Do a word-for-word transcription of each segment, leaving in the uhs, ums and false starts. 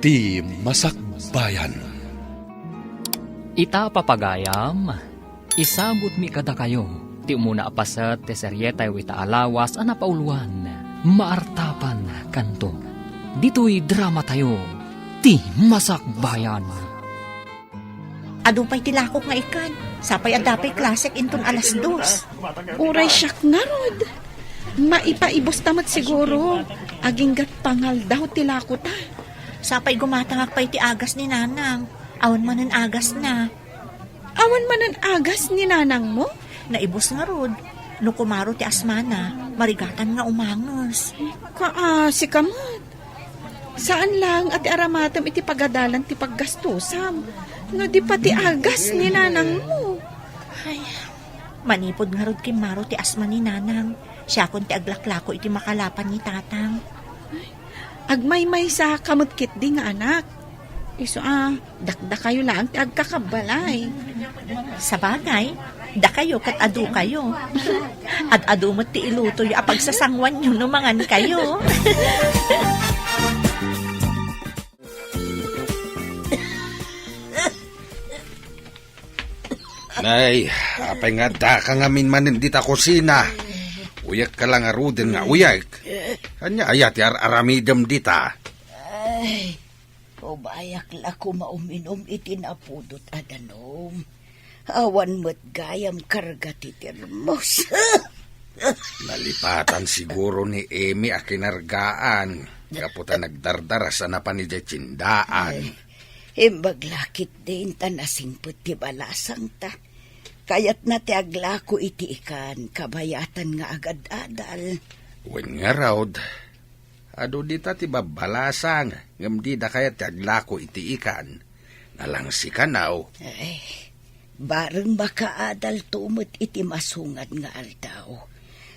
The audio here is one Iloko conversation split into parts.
Ti Masakbayan. Ita, papagayam, isagutmi kadakayo ti umuna a paset ti serietayo ita a lawas a napauloan, Maartapan Kanto. Ditoy dramatayo, Ti Masakbayan. Adu pay ti lakok nga ikan. Sapay adda pay klasek inton alas dos. Uray siak ngarud. Maipaibus ta met siguro. Aginggat pangaldaw ti lakota. Sapay gumatangak pay ti agas ni Nanang. Awan manen agasna. Awan manen agas ni Nanangmo? Naibus ngarud. No kumaro ti asmana, marigatan nga umanges. Kaasi ka met. Saan laeng a ti aramatem iti pagadalan ti paggastosam, no di pay ti agas ni Nanangmo. Ay, manipud ngarud kimmaro ti asma ni Nanang, siakon ti aglaklako iti makalapan ni Tatang. Agmaymaysa ka met ketdi nga anak. Isu a, dakdakayo laeng ti agkakabbalay. Sabagay, dakayo ket adukayo. Ad-adu met ti ilutoyo a pagsasanguanyo no mangankayo. Nay, apay nga addaka ngamin manen dita kusina? Uyekka la ngaruden nga uyek. Ania aya ti ar-aramidem dita? Ay, umayak la koma uminom iti napudot a danum. Awan met gayam karga ti termos. Nalipatan siguro ni Emi a kinargaan gapu ta nagdardaras a napan idiay tiendaan. Ay, imbag la ketdin ta nasingpet ti balasangta. Kayatna ti aglako iti ikan, kabayatan nga agad-adal. Wen ngarud, adu dita ti babbalasang, ngem dida kayat ti aglako iti ikan. Nalangsi kano. Ay, bareng makaadalto met iti masungad nga aldaw.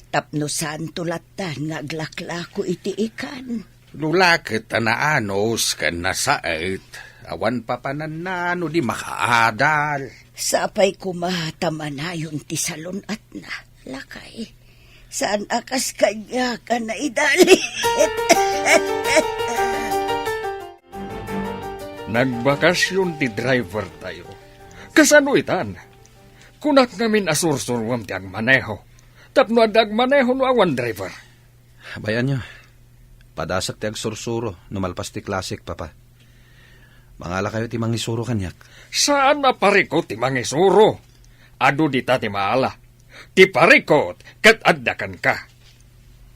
Tapno saanto lattan nga aglaklako iti ikan. No la ket ta naanus ken nasaet, awan papananna no di makaadal. Sapay koma ta manayon ti salun-atna, lakay. Saan a kas kaniak a naidalit. Nagbakasyon ti driver tayo. Kasano itan? Kunak ngamin a sursuruem ti agmaneho. Tapno adda agmaneho no awan driver. Bay-anyo, padasek ti agsursuro no malpas ti klasek, Papa. Mangalakayo ti mangisuro kaniak. Saan a parikut ti mangisuro. Adu dita ti maala. Ti parikut ket adda kenka.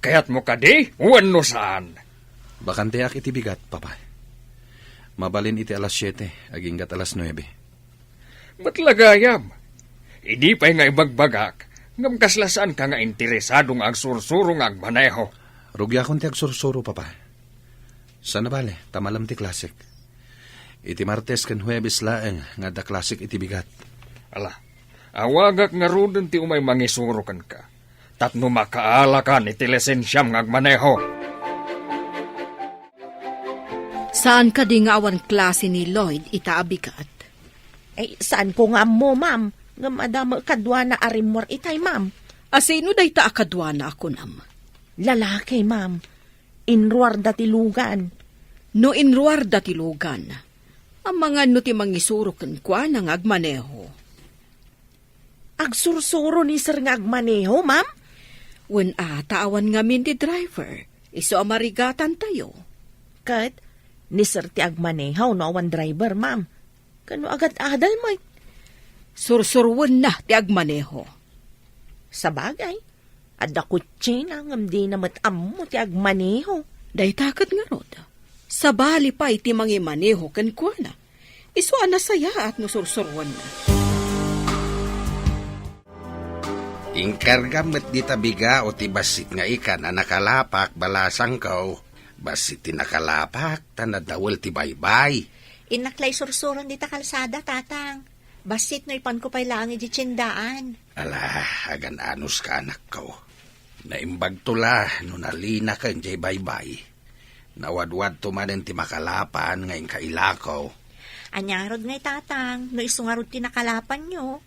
Kayatmo kadi wenno saan? Bakanteak iti bigat, Papa. Mabalin iti alas siete, aginggat alas nuebe. Met la gayam. Idi pay nga ibagbagak, ngem kasla saanka nga interesado nga agsursuro nga agmaneho. Rugiakon ti agsursuro, Papa. Saan a bale, ta malem ti klasek. Iti Martes ken Huebes laeng nga adda klasek iti bigat. Ala, awagak ngaruden ti umay mangisuro kenka, tapno makaalakan iti lisensiam nga agmaneho. Saan kadi nga awan klase ni Lloyd ita a bigat? Ay, saanko nga ammo, ma'am. Ngem adda met kaduana a rimmuar itay, ma'am. A sino dayta a kaduana a kunam? Lalaki, ma'am. Inruarda ti lugan. No inruarda ti lugan, amangan no ti mangisuro kenkuana nga agmaneho? Agsursuro ni sir nga agmaneho, ma'am? Wen a, ta awan ngamin ti driver. Isu a marigatantayo. Ket ni sir ti agmaneho no awan driver, ma'am. Kano agad-adal met? Sursuruenna ti agmaneho. Sabagay, adda kutsina ngem dina met ammo ti agmaneho. Dayta ket ngarud, sabali pay ti mangimaneho kenkuana. Isu a nasayaat no sursuruenna. Inkargam met dita bigao ti bassit nga ikan a nakalapak, balasangko. Bassit ti nakalapak, ta nadawel ti baybay. Innak la isursuron dita kalsada, Tatang. Bassit no ipanko pay laeng idiay tiendaan. Ala, agan-anuska, anakko. Naimbagto la no nalinaken diay baybay. Nawadwadto manen ti makalapan nga inka ilako. Aniarod ngay, Tatang, no isu ngarud ti nakalapanyo?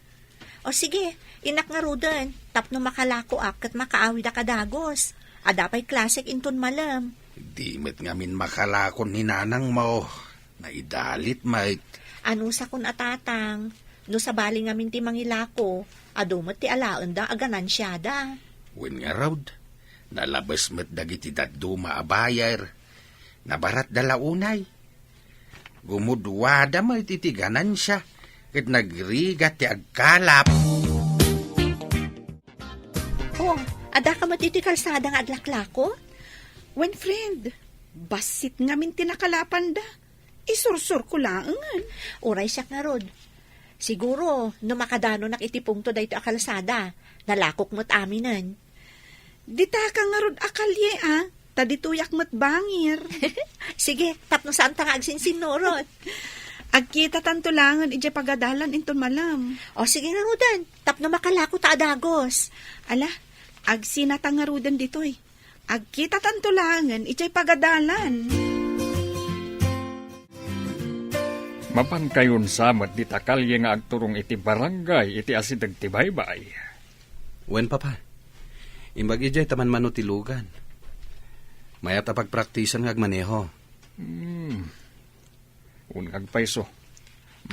O sige, innak ngaruden, tapno makalakoak ket makaawidak a dagus. Adda pay klasek inton malem. Di met ngamin makalakon ni nanangmo. Naidalit met. Anusakon a tatang, no sabali ngamin ti mangilako, adu met ti alaenda a ganansiada. Wen ngarud, nalabes met dagiti dadduma a buyer. Nabaratda la unay. Gumuduada met iti ganansia, ket nagrigat ti agkalap. Oh, adda ka met iti kalsada nga aglaklako? Wen, friend, bassit ngamin ti nakalapanda. Isursurko laengen. Uray siak ngarud. Siguro, no makadanunak iti pungto daytoy a kalsada, nalakok met aminen. Dita ka ngarud a kalye, a? Ta ditoyak met bangir. Sige, tapno saanta nga agsinsinnurot. Agkitatanto laengen idiay pagadalan inton malem. O, sige ngaruden, tapno makalako ta a dagus. Ala, agsinata ngaruden ditoy. Agkitatanto laengen idiay pagadalan. Mapankayon sa met dita kalye nga agturong iti barangay iti asideg ti baybay. Wen, Papa. Imbag idiay ta manmano ti lugan. Mayat a pagpraktisan nga agmaneho. Hmm. Wen, agpayso.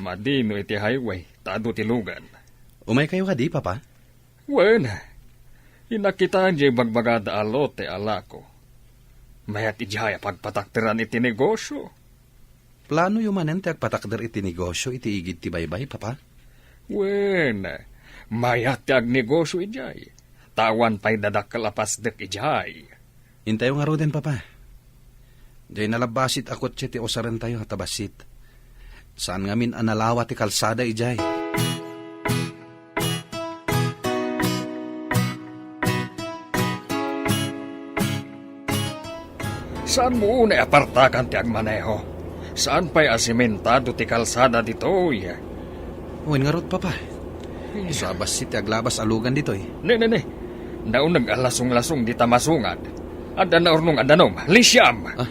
Madi no iti highway, ta adu ti lugan. Umaykayo kadi, Papa? Wen, inakitaen diay bagbagada a lote a lako. Mayat idiay a pagpatakderan iti negosyo. Planoyo manen ti agpatakder iti negosyo iti igid ti baybay, Papa? Wen, mayat ti agnegosyo idiay. Ta awan pay dadakkel a pasdek idiay. Intayo ngaruden, Papa. Diay nalabbasit a kotse ti usarentayo ta bassit. Saan ngamin a nalawa ti kalsada idiay. Saanmo unay a partakan ti agmaneho. Saan pay a simentado ti kalsada ditoy. Wen ngarud, Papa. Isu a bassit ti aglabas a lugan ditoy. Ne, ne, ne. Nauneg a lasonglasong dita masungad. Adda naurnong a danum. Lisiam! Ah,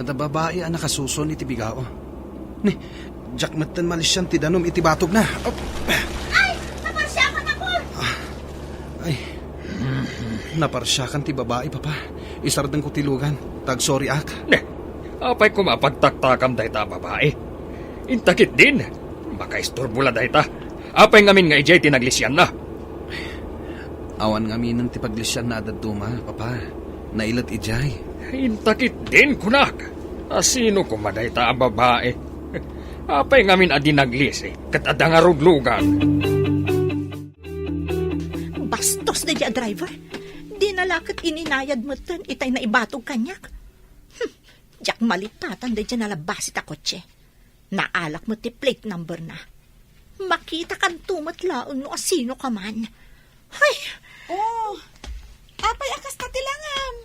adda babai a nakasuson iti bigao. Ni, diak metten malisian ti danum iti batogna. Oh. Ay! Naparsiakan ako! Ah, ay. Naparsiakan ti babai, Papa. Isardengko ti lugan. Tagsoriak. Ne, apay koma a pagtaktakam dayta a babai? Inta ketdin, makaisturbo la dayta. Apay ngamin nga idiay ti naglisianna? Awan ngaminen ti paglisianna a dadduma, Papa. Nailet idiay. Inta ketdin, kunak. A sino koma dayta a babai? Apay ngamin a di naglisi ket adda ngarud lugan? Bastos daydiay a driver. Dina la ket ininayad metten itay naibatog kaniak. Hmm, diak malipatan daydiay nalabbasit a kotse. Naalak met ti plate number na. Makitakanto met laeng no asino ka man. Hay! Oh, apay a kasta ti langam?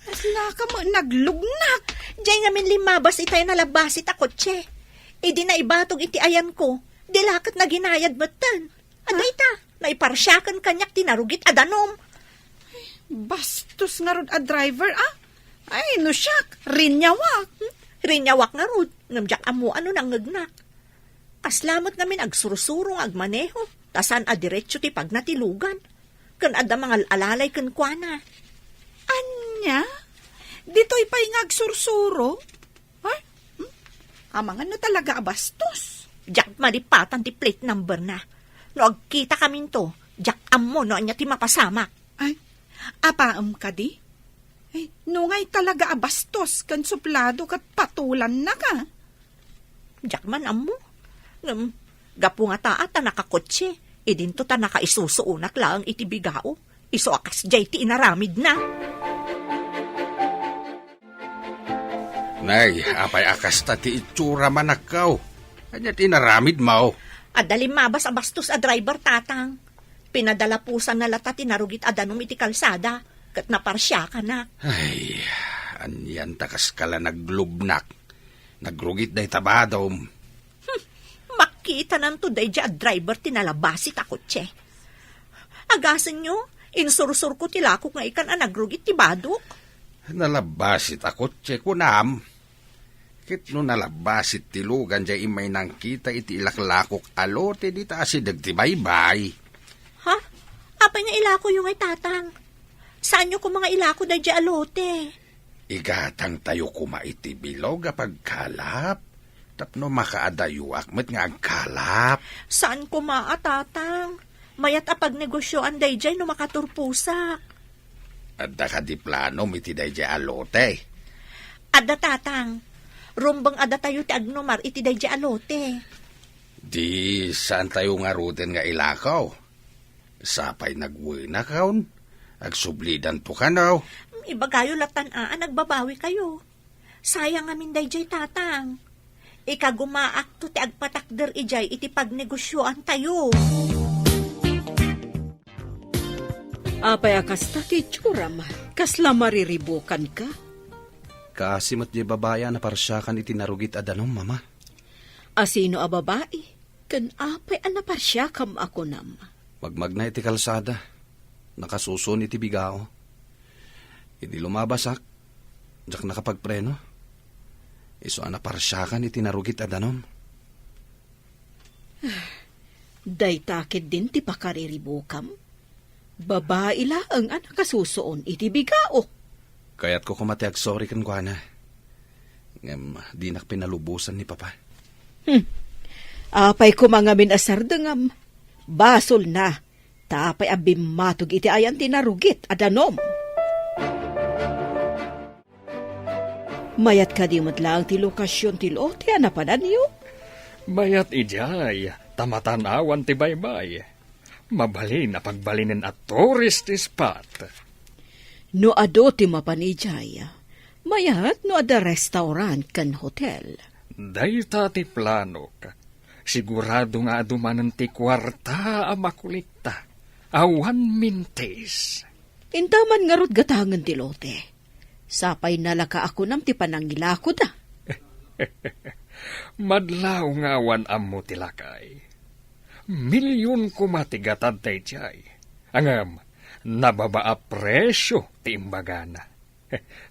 Aslaka met naglugnak. Diay ngamin limmabas itay nalabbasit a kotse. Idi naibatog iti ayanko, di la ket naginayad metten. Adda ita, naiparsiakan kaniak ti narugit a danum. Bastos ngarud a driver, a? Ay, no siak, rinyawak. Rinyawak ngarud, ngem diak ammo a no nangngegnak. Kasla met ngamin agsursuro nga agmaneho, ta saan a diretso ti pagna ti lugan. Ken adda mangal-alalay kenkuana. Ania? Ditoy pay nga agsursuro? Ha? Hmm? Amangan no talaga a bastos. Diak malipatan ti plate number na. No agkitakaminto, diak ammo no ania ti mapasamak. Ay, apaem kadi? Ay, no ngay talaga a bastos ken suplado ket patulannak a. Diak man ammo. Ngem, gapu ngata a ta nakakotse, idinto ta nakaisusuonak laeng iti bigao. Isu a kasdiay ti inaramidna. Nay, apay a kasta ti itsura, manakkaw? Ania ti inaramidmo? Adda limmabas a bastos a driver, tatang. Pinadalapusanna lata ti narugit a danum iti kalsada, ket naparsiakanak. Ay, anian ta kaska la naglubnak. Nagrugit dayta badom. Hmm, makitananto daydiay a driver ti nalabasit a kotse. Agasenyo, insursurko ti lakok nga ikan a nagrugit ti badok. Nalabasit a kotse, kunam. Ket no nalabasit ti lugan diay immay nangkita iti ilaklakok a lote dita asideg ti baybay. Ha? Apay nga ilakoyo ngay, tatang? Saanyo koma nga ilako daydiay a lote? Igatangtayo koma iti bilog a pagkalap. Tapno makaadayoak met nga agkalap. Saan koma a, Tatang. Mayat a pagnegosioan daydiay no makaturposak. Adda kadi planom iti daydiay a lote? Adda, Tatang. Rumbeng a datayo ti agnumar iti daydiay a lote. Di saantayo ngaruden nga ilako? Sapay nagwenakon, agsublidanto kano. Ibagayo latan a nagbabawikayo. Sayang ngamin daydiay, Tatang. Ikagumaakto ti agpatakder idiay iti pagnegosioantayo. Apay a kasta ti itsuram? Kasla mariribukanka? Kaasi met diay babai a naparsiakan iti narugit a danum, Mama. Asino a babai? Ken apay a naparsiakam a kunam? Magmagna iti kalsada. Nakasuson iti bigao. Idi lumabasak, diak nakapagpreno. Isu a naparsiakan iti narugit a danum. Dayta ketdin ti pakariribukam? Babai laeng a nakasusuon iti bigao. Kayatko koma ti agsorry kenkuana. Ngem dinak pinalubosan ni Papa. Hmm. Apay koma ngamin a sardengam? Basolna, ta apay a bimmatog iti ayan ti narugit a danum? Mayat kadi met laeng ti lokasion ti lote a napananyo? Mayat idiay, ta matan-awan ti baybay. Mabalin a pagbalinen a tourist spot. No adu ti mapan idiay, mayat no adda restaurant ken hotel. Dayta ti planok. Sigurado nga adu manen ti kuarta a makulikta. Awan mintis. Intaman ngarud gatangen ti lote. Sapay nalaka a kunam ti panangilakoda. Madlaw nga awan ammo ti lakay. Milyon koma ti gatad daydiay. Ngem, nababa a presio ti imbagana.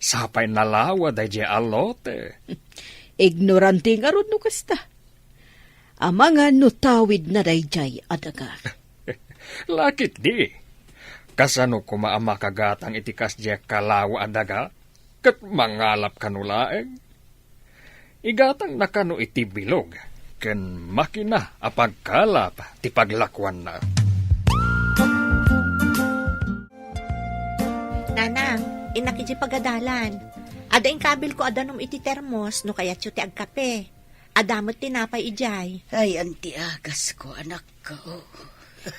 Sapay nalawa daydiay a lote. Ignorante ngarud no kasta. Amangan no tawidna daydiay a daga. Lakit di. Kasano koma a makagatang iti kasdiay a kalawa a daga? Ket mangalap kano laeng? Igatangna kano iti bilog ken makina a pagkalap ti paglakuanna. Nanang, innak idiay pagadalan. Adda inkabilko a danum iti termos no kayatyo ti agkape. Adda met tinapay idiay. Ayan ti agasko, anakko.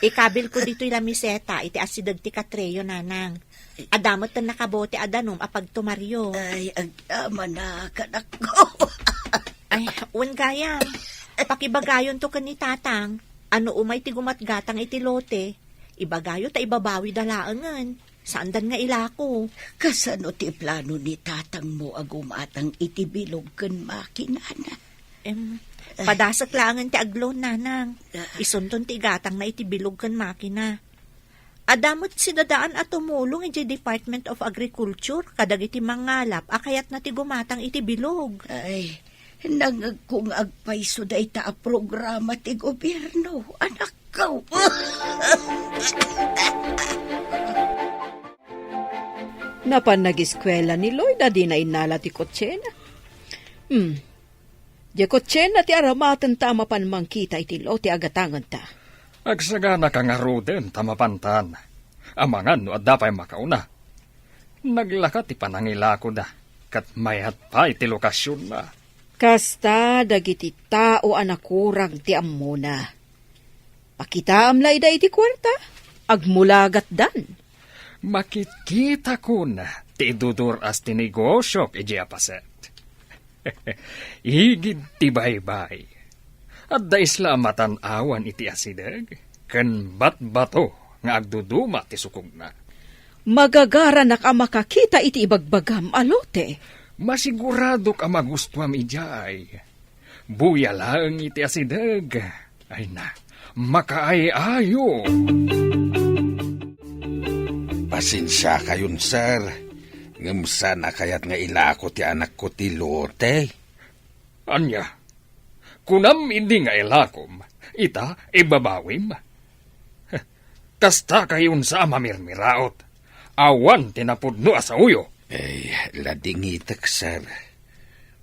Ikabilko ditoy lamiseta iti asideg ti katreyo, Nanang. Adda met nakabote a danum a pagtumaryo. Ay, agamanak, anakko. Ay, wen gayam. Pakibagayonto ken ni Tatang a no umay ti gumatgatang iti lote, ibagayo ta ibabawida laengen. Saandan nga ilako. Kasano ti plano ni tatangmo a gumatang iti bilog ken makinana? Em, padasek laengen ti agloan, Nanang. Ah. Isunton ti igatangna iti bilog ken makina. Adda met sidadaan a tumulong idiay Department of Agriculture kadagiti mangalap a kayatna ti gumatang iti bilog. Ay, nangngegko nga agpayso dayta a programa ti gobierno, anak. Go! Napan nagiskuela ni Lloyd a dina innala ti kotsena. Hmm. Diay kotsena ti aramatenta a mapan mangkita iti lote a gatangenta. Agsaganaka ngaruden ta mapantan. Amangan no adda pay makauna. Naglaka ti panangilakoda, ket mayat pay ti lokasionna. Kasta dagiti tao a nakurang ti ammona. Pakitaam la ida iti kuarta, agmulagatdan. Makitkitakon ti idudur-as ti negosiok idiay a paset. Igid ti baybay. Adda isla a matan-awan iti asideg, ken batbato nga agduduma ti sukogna. Magagaranak a makakita iti ibagbagam a lote. Masiguradok a magustuam idiay. Buya laeng iti asideg. Ay na, makaay-ayo. Pasensiakayon, sir. Ngem saan a kayat nga ilako ti anakko ti lote. Ania? Kunam idi nga ilakom, ita ibabawim? Kasta kayonsa a mamirmiraot. Awan ti napudno a saoyo. Ay, ladingitek, sir.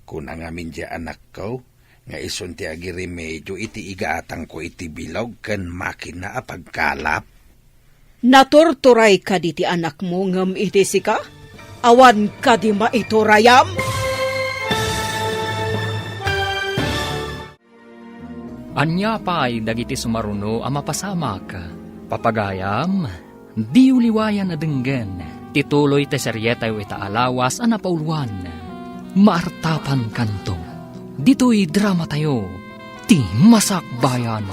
Kuna ngamin diay anakko, nga isun ti agiremedio iti igatangko iti bilog ken makina a pagkalap. Naturturay kadi ti anakmo ngem iti sika? Awan kadi maiturayam? Ania pay dagiti sumaruno a mapasamak? Papagayam, diyo liwayan a denggen ti tuloy ti serietayo ita a lawas a napauluan, Maartapankanto. Ditoy dramatayo, Ti Masakbayan.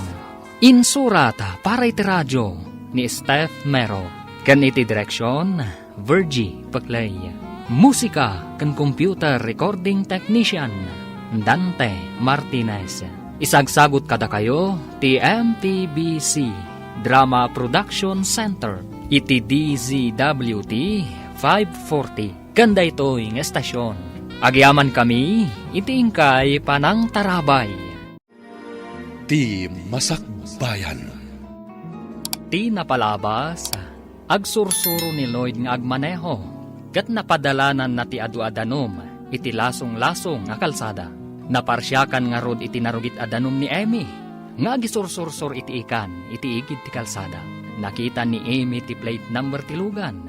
Insurat para iti radio ni Steph Mero, ken iti direksion, Virgie Peclay. Musika ken computer recording technician, Dante Martinez. Isagsagut kadakayo ti M T B C Drama Production Center iti D Z W T five forty. Ken daytoy nga estasion, agyamankami iti inkay panangtarabay. Ti Masakbayan. Ti napalabas, agsursuro ni Lloyd nga agmaneho, ket napadalananna ti adu a danum iti lasonglasong a kalsada. Naparsiakan ngarud iti narugit a danum ni Emmy nga agisursursor iti ikan iti igid ti kalsada. Nakita ni Emmy ti plate number ti lugan.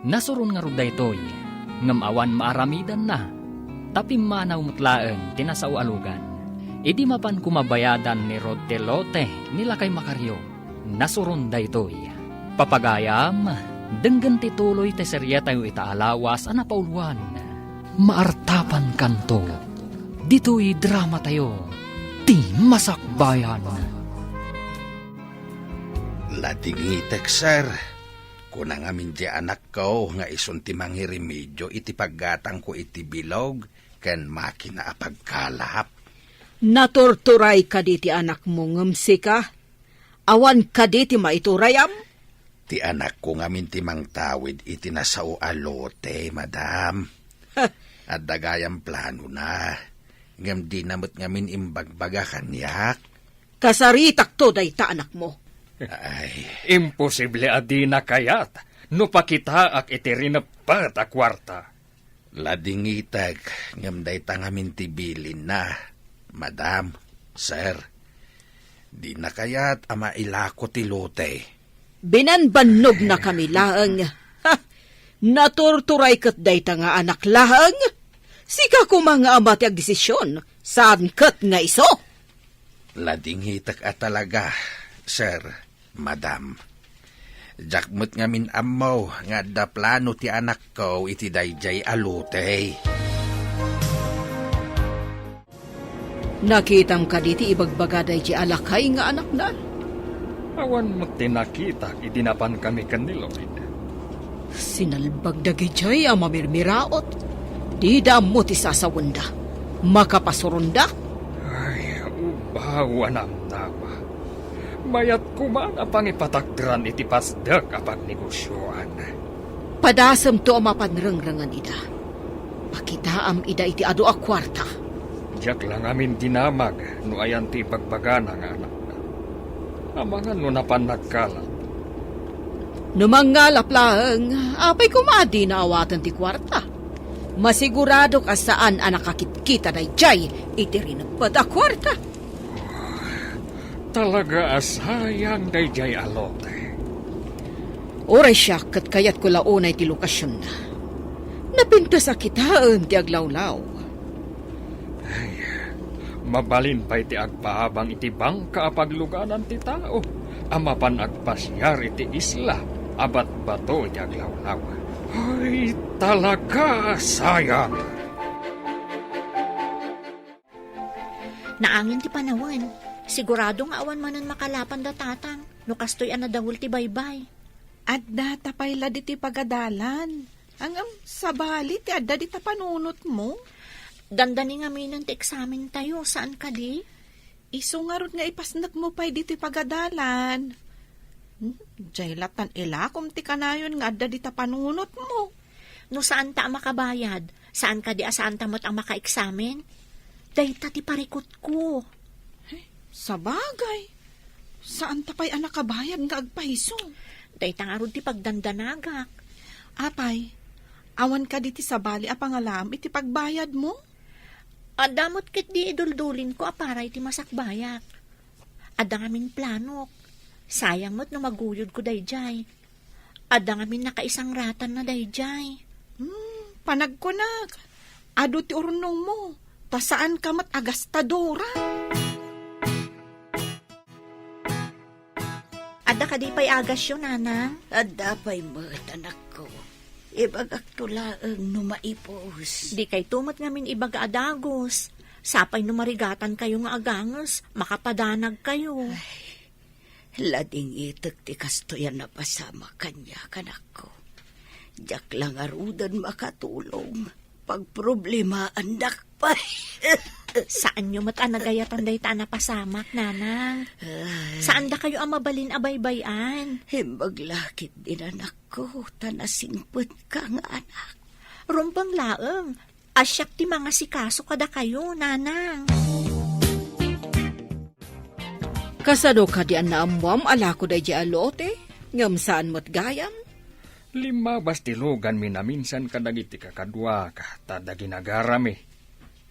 Nasuron ngarud daytoy, ngem awan maaramidanna, ta pimmanaw met laeng ti nasao a lugan. Idi mapan koma bayadan ni Rod ti lote ni lakay Macario, nasuron daytoy. Papagayam, denggen ti tuloy ti serietayo ita a lawas a napauluan, Maartapankanto. Ditoy dramatayo, Ti Masakbayan. Ladingitek, sir. Kuna ngamin ti anakko nga isun ti mangiremedio iti paggatangko iti bilog ken makina a pagkalap. Naturturay kadi ti anakmo ngem sika? Awan kadi ti maiturayam? Ti anakko ngamin ti mangtawid iti nasao a lote, madam. Adda gayam planona, ngem dina met ngamin imbagbaga kaniak. Kasaritakto dayta anakmo. Ay. Imposible a dina kayat no pakitaak iti rineppet a kuarta. Ladingitek, ngem dayta ngamin ti bilinna, madam, sir. Dina kayat a mailako ti lote. Binanbannognakami laeng. Ha! Naturturay ket dayta nga anak laeng. Sika koma nga ama ti agdesision, saan ket nga isu. Ladingitek a talaga, sir, madam. Diak met ngamin ammo nga adda plano ti anakko iti daydiay a lote. Nakitam kadi ti ibagbaga daydiay a lakay nga anakna? Awan met ti nakitak idi napankami ken ni Lloyd. Sinalbag dagidiay a mamirmiraot. Dida ammo ti sasawenda. Makapasuronda. Ay, ubaw a namnama. Mayat koma a pangipatakderan iti pasdek a pagnegosioan. Padasemto a mapan rengrengen ida. Pakitaam ida iti adu a kuarta. Diak la ngamin dinamag no ayan ti ibagbagana nga anakna. Amangan no napan nagkalat. No mangngalap laeng, apay koma a dina awaten ti kuarta? Masiguradok a saan a nakakitkita daydiay iti rineppet a kuarta. Talaga a sayang daydiay a lote. Uray siak ket kayatko la unay ti lokasionna. Napintas a kitaen ti aglawlaw. Ay, mabalin pay ti agpaabang iti bangka a pagluganan ti tao a mapan agpasiar iti isla a batbato iti aglawlaw. Ay, talaga a sayang! Naangin ti panawen. Sigurado nga awan manen makalapan da tatang no kastoy a nadawel ti baybay. Adda ta pay la ditoy pagadalan. Ngem, sabali ti adda dita panunotmo? Dandani ngaminen ti eksamentayo, saan kadi? Isu ngarud nga ipasnekmo pay ditoy pagadalan. Hmm, diay lattan ilakom ti kanayon nga adda dita panunotmo. No saanta a makabayad, saan kadi a saanta met a makaeksamen? Dayta ti parikutko. Ay, sabagay. Saanta pay a nakabayad nga agpayso. Dayta ngarud ti pagdandanagak. Apay, awan kadi ti sabali a pangalaam iti pagbayadmo? Adda met ketdi iduldulinko a para iti masakbayak. Adda ngamin planok. Sayang met no maguyodko daydiay. Adda ngamin nakaisangratanna daydiay. Hmm, panagkunak, adu ti urnongmo, ta saanka met a gastadora. Adda kadi pay agasyo, nanang? Adda pay met, anakko. Ibagakto laeng no maipus. Dikayto met ngamin ibaga a dagus. Sapay no marigatankayo nga aganges, makapadanagkayo. Ay, ladingitek ti kastoy a napasamak kaniak, anakko. Diak la ngaruden makatulong. Pagproblemaandak pay. Saanyo met a nagayatan dayta a napasamak, nanang. Ay. Saandakayo a mabalin a baybay-an. Imbag la ketdin, anakko, ta nasingpetka nga anak. Rumbeng laeng, a siak ti mangasikaso kadakayo, nanang. Kasano kadi a naammoam a lako daydiay a lote, ngem saan met gayam? Limmabas ti luganmi naminsan kadagiti kakaduak ta adda ginagarami,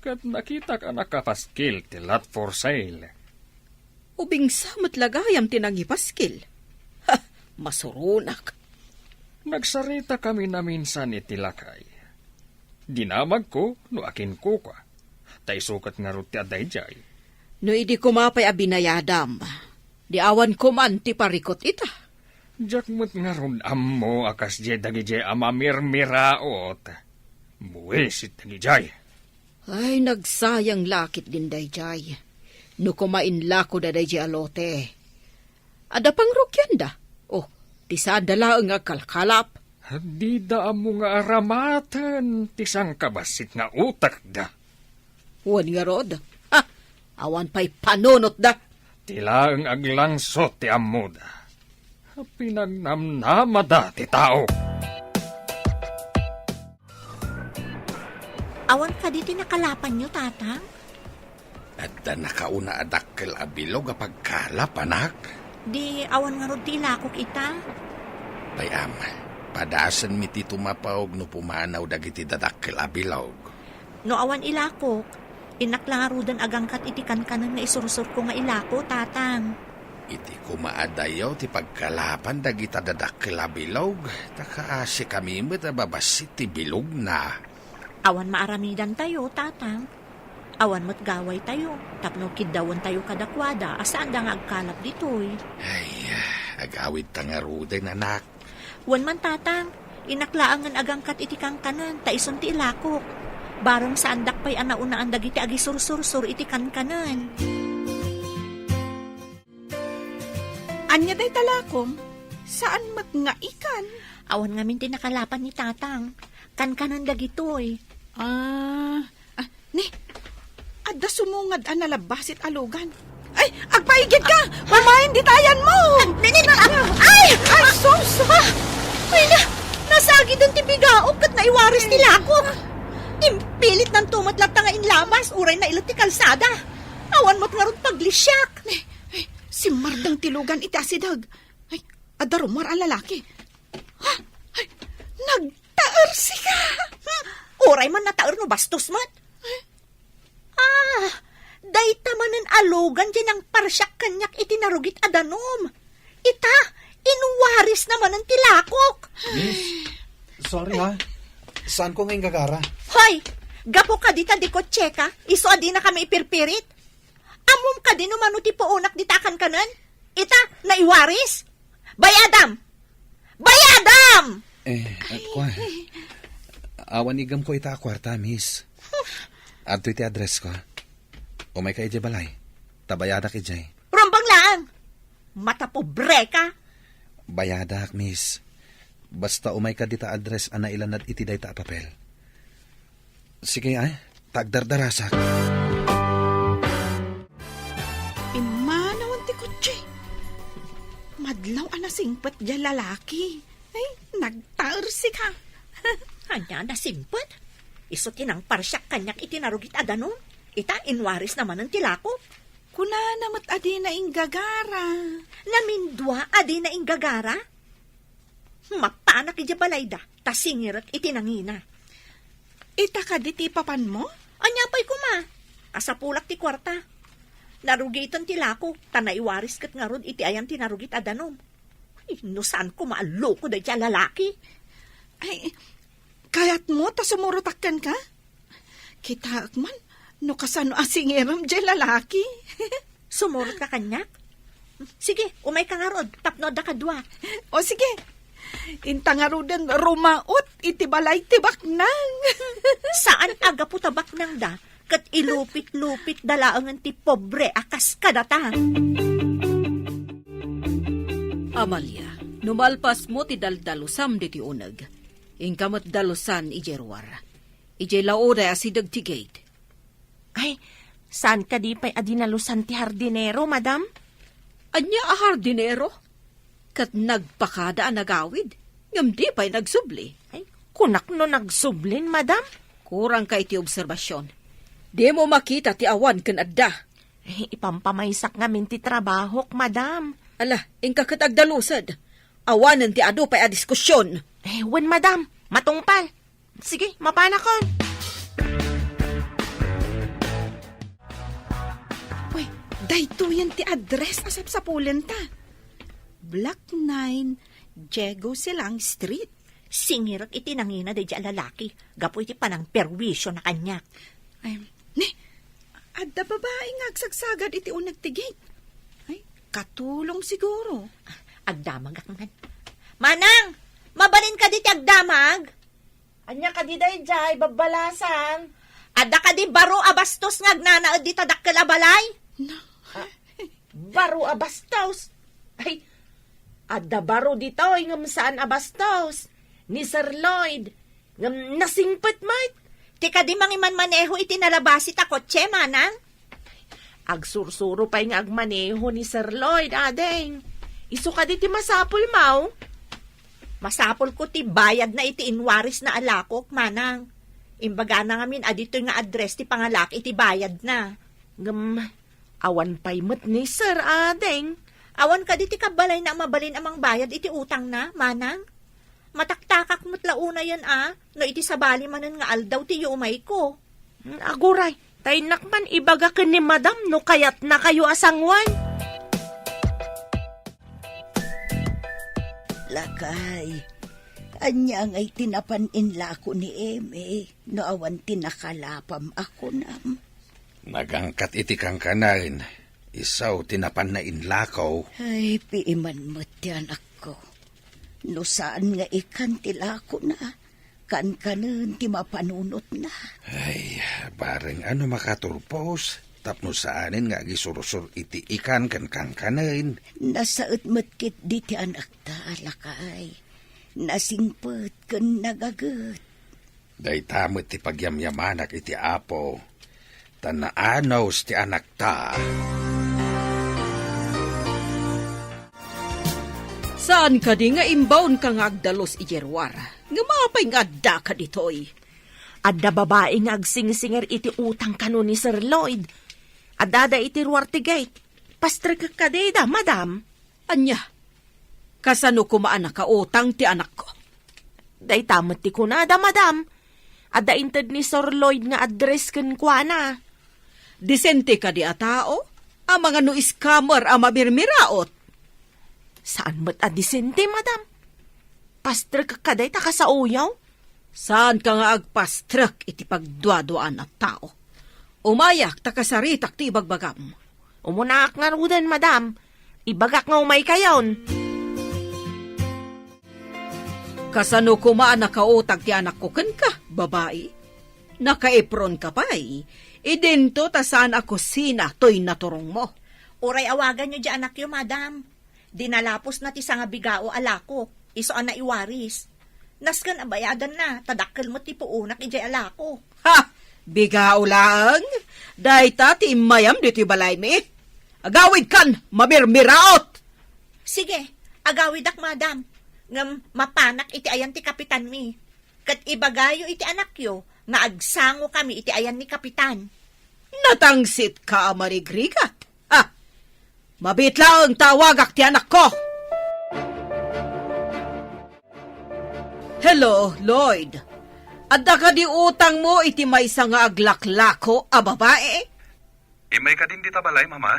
ket nakitak a nakapaskil ti lot for sale. Ubingsa met la gayam ti nangipaskil. Ha, masuronak. Nagsaritakami naminsan iti lakay. Dinamagko no akinkukua. Ta isu ket ngarud ti adda idiay. No idi koma pay a binayadam, di awan koman ti parikut ita. Diak met ngarud ammo a kasdiay dagidiay a mamirmiraot. Buis iti dagidiay. Ay, nagsayang la ketdin daydiay. No koma inlakoda daydiay a lote. Adda pangrugianda. Oh, ti saanda laeng nga agkalkalap. Dida ammo nga aramaten ti sangkabassit nga utekda. Wen ngarud, ha, awan pay panunotda. Ti laeng aglangsot ti ammoda. Pinagnamnamada ti tao. Awan kadi ti nakalapanyo, Tatang? Adda nakauna a dakkel a bilog a pagkalap, anak. Di awan ngarud ti ilakok ita? Bay-am, padasenmi ti tumapawg no pumanaw dagiti dadakkel a bilog. No awan ilakok, innak la ngaruden agangkat iti kankanen nga isursurko nga ilako, Tatang. Iti koma a dayaw ti pagkalapan dagita dadakkel a bilog, ta kaasikami met a babassit ti bilogna. Awan maaramidantayo, Tatang. Awan met gawaytayo, tapno kiddawentayo kadakuada a saanda nga agkalap ditoy. Ay, agawidta ngaruden, anak. Wen man, Tatang, innak laengen agangkat iti kankanen, ta isun ti ilakok. Bareng saandak pay a naunaan dagiti agisursursur iti kankanen. Ania dayta lakom? Saan met nga ikan? Awan ngamin ti nakalapan ni Tatang. Kankanen dagitoy. Ah, ah, ni, adda sumungad a nalabbasit a lugan. Ay, agpaigid ka! Pamain ditayan mo! Ah, ni, ni, ni, ah, ay! Ay, sus! Ah! Ay na, nasagiden ti bigaok ket naiwaris ti lakok. Impilit nanto met latta nga inlabas, uray nailet ti kalsada. Awan met ngarud paglisiak. Ni, ay, simmardeng ti lugan iti asideg. Ay, adda rummuar a lalaki. Ha? Ay, nagtaersika! Hmm, uray man nataer no bastos met. Ah, dayta manen a lugan diay nangparsiak kaniak iti narugit a danum. Ita, inwarisna manen ti lakok. Miss, sorry ha. Saanko nga inggagara. Hoy, gapu kadi ta di kotseka, isu a dinaka maipirpirit? Ammom kadi no mano ti puonak dita a kankanen? Ita, naiwaris? Bayadam! Bayadam! Eh, at kuan. Awan igamko ita a kuarta, miss. Adtoy ti addressko. Umayka idiay balay. Ta bayadak idiay. Rumbeng laeng! Matapobreka! Bayadak, miss. Basta umayka dita address a nailanad iti dayta a papel. Sige, ay, ta agdardarasak. Immanawen ti kotse. Madlaw a nasingpet diay lalaki. Ay, nagtaersika. Ania a nasingpet? Isu ti nangparsiak kaniak iti narugit a danum. Ita, inwarisna manen ti lakok. Kunana met a dina inggagara. Namindua a dina inggagara? Mapanak idiay balayda, ta singirek iti nangina. Ita kadi ti ipapanmo? Ania pay koma? a sapulak ti kuarta. Narugiten ti lako, ta naiwaris ket ngarud iti ayan ti narugit a danum. Ay, no saan koma a loko dayta a lalaki. Ay, kayatmo ta sumurotak kenka? Kitaek man, no kasano a singiram jay lalaki. Sumurotka kaniak? Sige, umayka ngarud, tapno adda kadua. O sige, inta ngaruden rumaot iti balay ti baknang. Saan a gapu ta baknangda, ket ilupit-lupitda laengen ti pobre a kas kadata. Amalia, no malpasmo ti daldalusam ditoy uneg, inka met dalusan idiay ruar. Idiay lauday a sideg ti gate. Ay, saan kadi pay a dinalusan ti hardinero, madam? Ania a hardinero? Ket nagpakada a nagawid, ngem di pay nagsubli. Ay, kunak no nagsublin, madam. Kurangka iti obserbasion. Dimo makita ti awan ken adda. Ay, ipampamaysak ngamin ti trabahok, madam. Ala, inka ket agdalused. Awanen ti adu pay a diskusion. Eh, wen, madam. Matungpal. Sige, mapanakon. Uy, daytoyen ti address a sapsapulenta. Block nine, Diego Silang Street. Singirek iti nangina daydi a lalaki, gapu iti panangperwisio na kaniak. Ay, ni, adda babai nga agsagsagad iti uneg ti gate. Ay, katulong siguro. Agdamagak man. Manang, mabalin kadi ti agdamag? Ania kadi daydiay, babbalasan? Adda kadi baro a bastos nga agnanaed dita dakkel a balay? No. Ah, baro a bastos? Ay, adda baro ditoy ngem saan a bastos. Ni Sir Lloyd. Ngem nasingpet met. Ti kadi mangimanmaneho iti nalabasi ta kotse, manang? Agsursuro pay nga agmaneho ni Sir Lloyd, ading. Isu kadi ti masapul, maw? Masapulko ti bayadna iti inwarisna a lakok, manang. Imbagana ngamin a ditoy nga address ti pangalak iti bayadna. Ngem, awan pay met ni Sir, ading. Awan kadi ti kabbalayna a mabalin a mangbayad iti utangna, manang? Mataktakak met la unayen a, no iti sabali manen nga aldaw ti yumayko. Hmm, aguray, ta innak man ibaga ken ni Madam no kayatnakayo a sanguan. Lakay, ania ngay ti napan inlako ni Eme no awan ti nakalapam a kunam? Nagangkat iti kankanaen, isu ti napanna inlako. Ay, piiman met ti anakko. No saan nga ikan ti lakona, kankanen ti mapanunotna. Ay, bareng a no makaturpos, tapno saanen nga agisursor iti ikan ken kankanen. Nasaet met ketdi ti anakta, lakay. Nasingpet ken nagaget. Dayta met ti pagyamyamanak iti Apo, ta naanus ti anakta. Saan kadi nga imbaonka nga agdalus idiay ruar? Ngem apay nga addaka ditoy? Adda babai nga agsingsingir iti utang kano ni Sir Lloyd. Addada iti ruar ti gate. Pastrekek kadi da, madam. Ania? Kasano koma a nakautang ti anakko? Dayta met ti kunada, madam. Adda inted ni Sir Lloyd nga address kenkuana. Disente kadi a tao? Amangan no scammer a mamirmiraot? Saan met a disente, madam. Pastrek ka dayta kasaoyo? Saanka nga agpastrek iti pagduaduaan a tao. Umayak ta kasaritak ti ibagbagam. Umunaak ngaruden, madam. Ibagak nga umaykayon. Kasano koma a nakautag ti anakko kenka, babai? Nakaipronka pay. Idinto ta saan a kusina toy naturongmo. Uray awaganyo di anakyo, madam. Dinalapusna ti sangabigao a lako, isu a naiwaris. Nasken a bayadanna, ta dakkel met ti puonak idiay a lako. Ha! Bigao laeng? Dayta ti immayam ditoy balaymi? Agawidkan, mamirmiraot! Sige, agawidak, madam. Ngem mapanak iti ayan ti kapitanmi. Ket ibagayo iti anakyo nga agsangokami iti ayan ni kapitan. Natangsitka a marigrigat. Ha! Mabiit laeng ta awagak ti anakko. Hello, Lloyd. Adda kadi utangmo iti maysa nga aglaklako a babai? Immay kadin dita balay, Mama.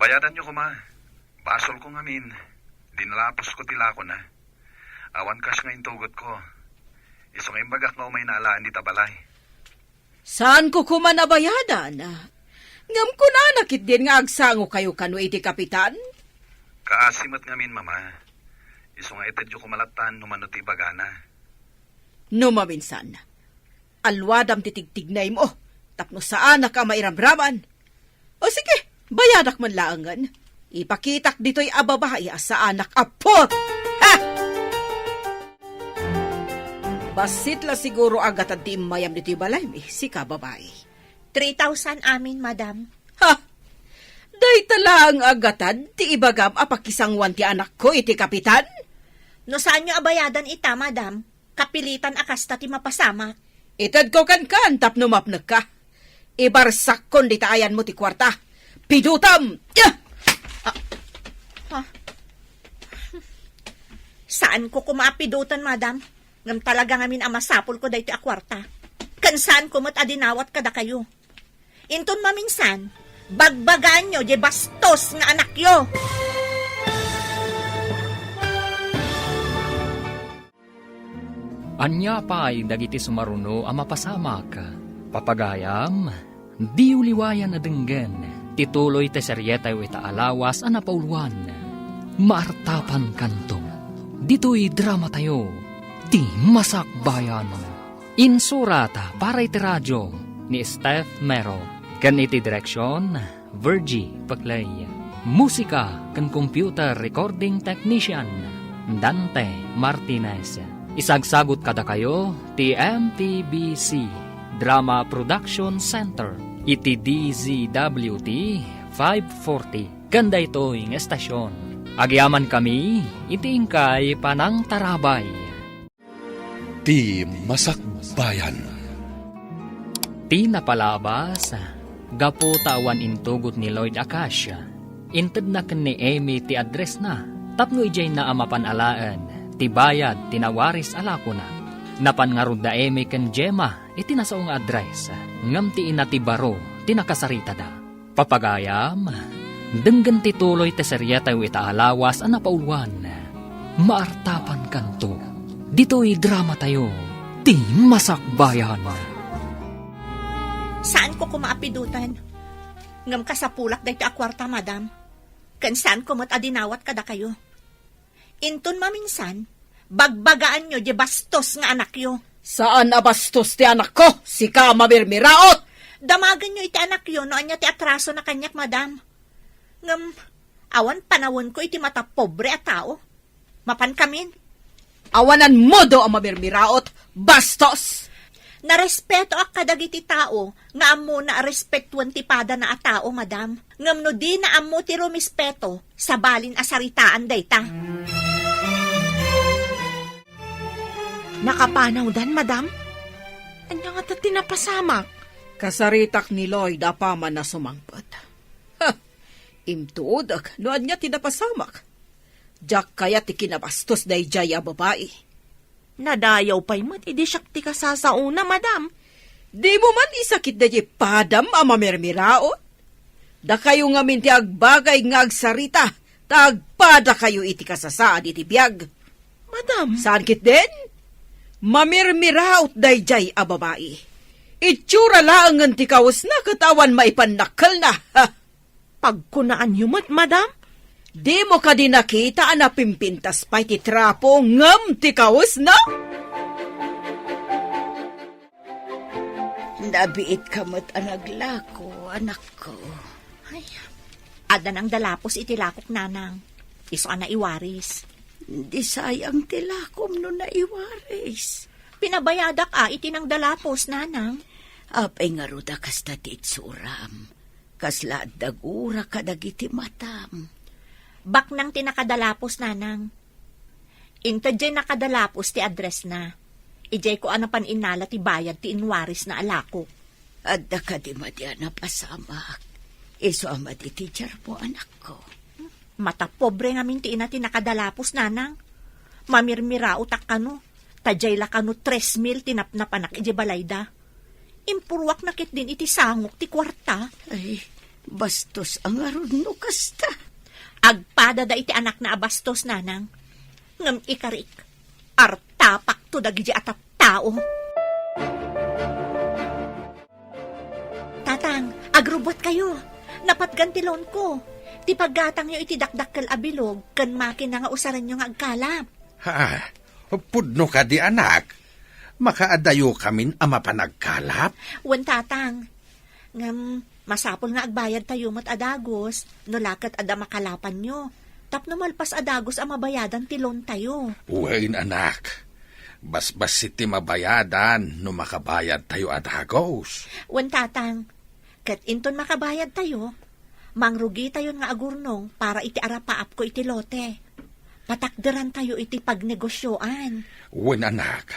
Bayadanyo koma. Basolko ngamin. Dinalaposko ti lakona. Awan cash nga intugotko. Isu nga imbagak nga umayna alaen dita balay. Saanko koma a bayadan? Ngem kunana ketdin nga agsangokayo kano iti kapitan? Kaasi met ngamin, Mama. Isu nga itedyo koma lattan no mano ti ibagana. No maminsan, alwadam ti tigtignaymo tapno saanak a mairamraman. O sige, bayadak man laengen. Ipakitak ditoy a babai a saanak a put! Ha! Bassit la siguro a gatad ti immayam ditoy balaymi, sika babai. Three thousand amin, madam. Ha! Dayta laeng a gatad ti ibagam a pakisangoan ti anakko iti kapitan? No saanyo a bayadan ita, madam, kapilitan a kasta ti mapasamak. Itedko kenka tapno mapnekka. Ibarsakkon dita ayanmo ti kuarta. Pidutam! Ah. Ha? Saanko koma a pidutan, madam. Ngem talaga ngamin a masapulko daytoy a kuarta. Ken saanko met a dinawat kadakayo. Inton maminsan, bagbagaanyo diay bastos nga anakyo. Ania pay dagiti sumaruno a mapasamak? Papagayam, diyo liwayan a denggen ti tuloy ti serietayo ita a lawas a napauluan, Maartapankanto. Ditoy dramatayo, Ti Masakbayan. Insurat para iti radio ni Steph Mero, ken iti direksion, Virgie Paclay. Musika ken computer recording technician, Dante Martinez. Isagsagut kadakayo ti M P B C Drama Production Center iti D Z W T five forty ken daytoy nga estasion. Agyamankami iti inkay panangtarabay. Ti Masakbayan. Ti napalabas, gapu ta awan intugot ni Lloyd a cash, intedna ken ni Amy ti addressna tapno idiayna a mapan alaen ti bayad ti nawaris a lakona. Napan ngarud da Amy ken Gemma iti nasao nga address, ngem ti ina ti baro ti nakasaritada. Papagayam, denggen ti tuloy ti serietayo ita a lawas a napauluan, Maartapankanto. Ditoy dramatayo, Ti Masakbayan. Saanko koma a pidutan. Ngem kasapulak daytoy a kuarta, madam. Ken saanko met a dinawat kadakayo. Inton maminsan, bagbagaanyo diay bastos nga anakyo. Saan a bastos ti anakko, sika a mamirmiraot! Damagenyo iti anakyo no ania ti atrasona kaniak, madam. Ngem, awan panawenko iti matapobre a tao. Mapankamin. Awananmodo a mamirmiraot, bastos! Narespetoak kadagiti tao nga ammona a respetuen ti padana a tao, madam. Ngem no dina ammo ti rumispeto, sabalin a saritaan dayta. Nakapanawdan, madam? Ania ngata ti napasamak? Kasaritak ni Lloyd a paman a sumangpet. Ha! Intuodek no ania ti napasamak. Diak kayat ti kinabastos daydiay a babai. Nadayaw pay met idi siak ti kasasaona, madam. Dimo man isakit daydiay padam a mamirmiraot? Dakayo ngamin ti agbagay nga agsarita, ta agpadakayo iti kasasaad iti biag. Madam. Saan ketdin? Mamirmiraot daydiay a babai. Itsura laengen ti kawesna ket awan maipannakkelna. Ha! Pagkunaanyo met, madam? Dimo kadi nakita a napimpintas pay ti trapo ngem ti kawesna? Nabiitka met a naglako, anakko. Ay, adda nangdalapos iti lakok, nanang. Isu a naiwaris. Di sayang ti lakom no naiwaris. Pinabayadak a iti nangdalapos, nanang. Apay ngarud a kasta ti itsuram? Kasla adda gura kadagiti matam. Baknang ti nakadalapos, nanang. Inted diay nakadalapos ti addressna. Idiayko a napan innala ti bayad ti inwarisna a lakok. Adda kadi madi a napasamak? Isu a madi ti diarmo, anakko. Matapobre ngamin ti ina ti nakadalapos, nanang. Mamirmiraotak kano, ta diay la kano tres mil ti napnapanak idiay balayda. Impurruakna ketdin iti sangok ti kuarta. Ay, bastos a ngarud no kasta. Agpada da iti anakna a bastos, nanang. Ngem ikarik, artapakto dagiti a tattao. Tatang, agrubbuatkayo. Napatgan ti loanko. Ti paggatangyo iti dakdakkel a bilog ken makina nga usarenyo nga agkalap. Ha? Pudno kadi, anak? Makaadayo kamin a mapan agkalap? Wen, Tatang. Ngem, masapul nga agbayadtayo met a dagus, no la ket adda makalapanyo. Tapno malpas a dagus a mabayadan ti loantayo. Wen, anak. Basbassit ti mabayadan no makabayadtayo a dagus. Wen, Tatang. Ket inton makabayadtayo, mangrugitayon nga agurnong para iti arapaapko iti lote. Patakderantayo iti pagnegosioan. Wen, anak,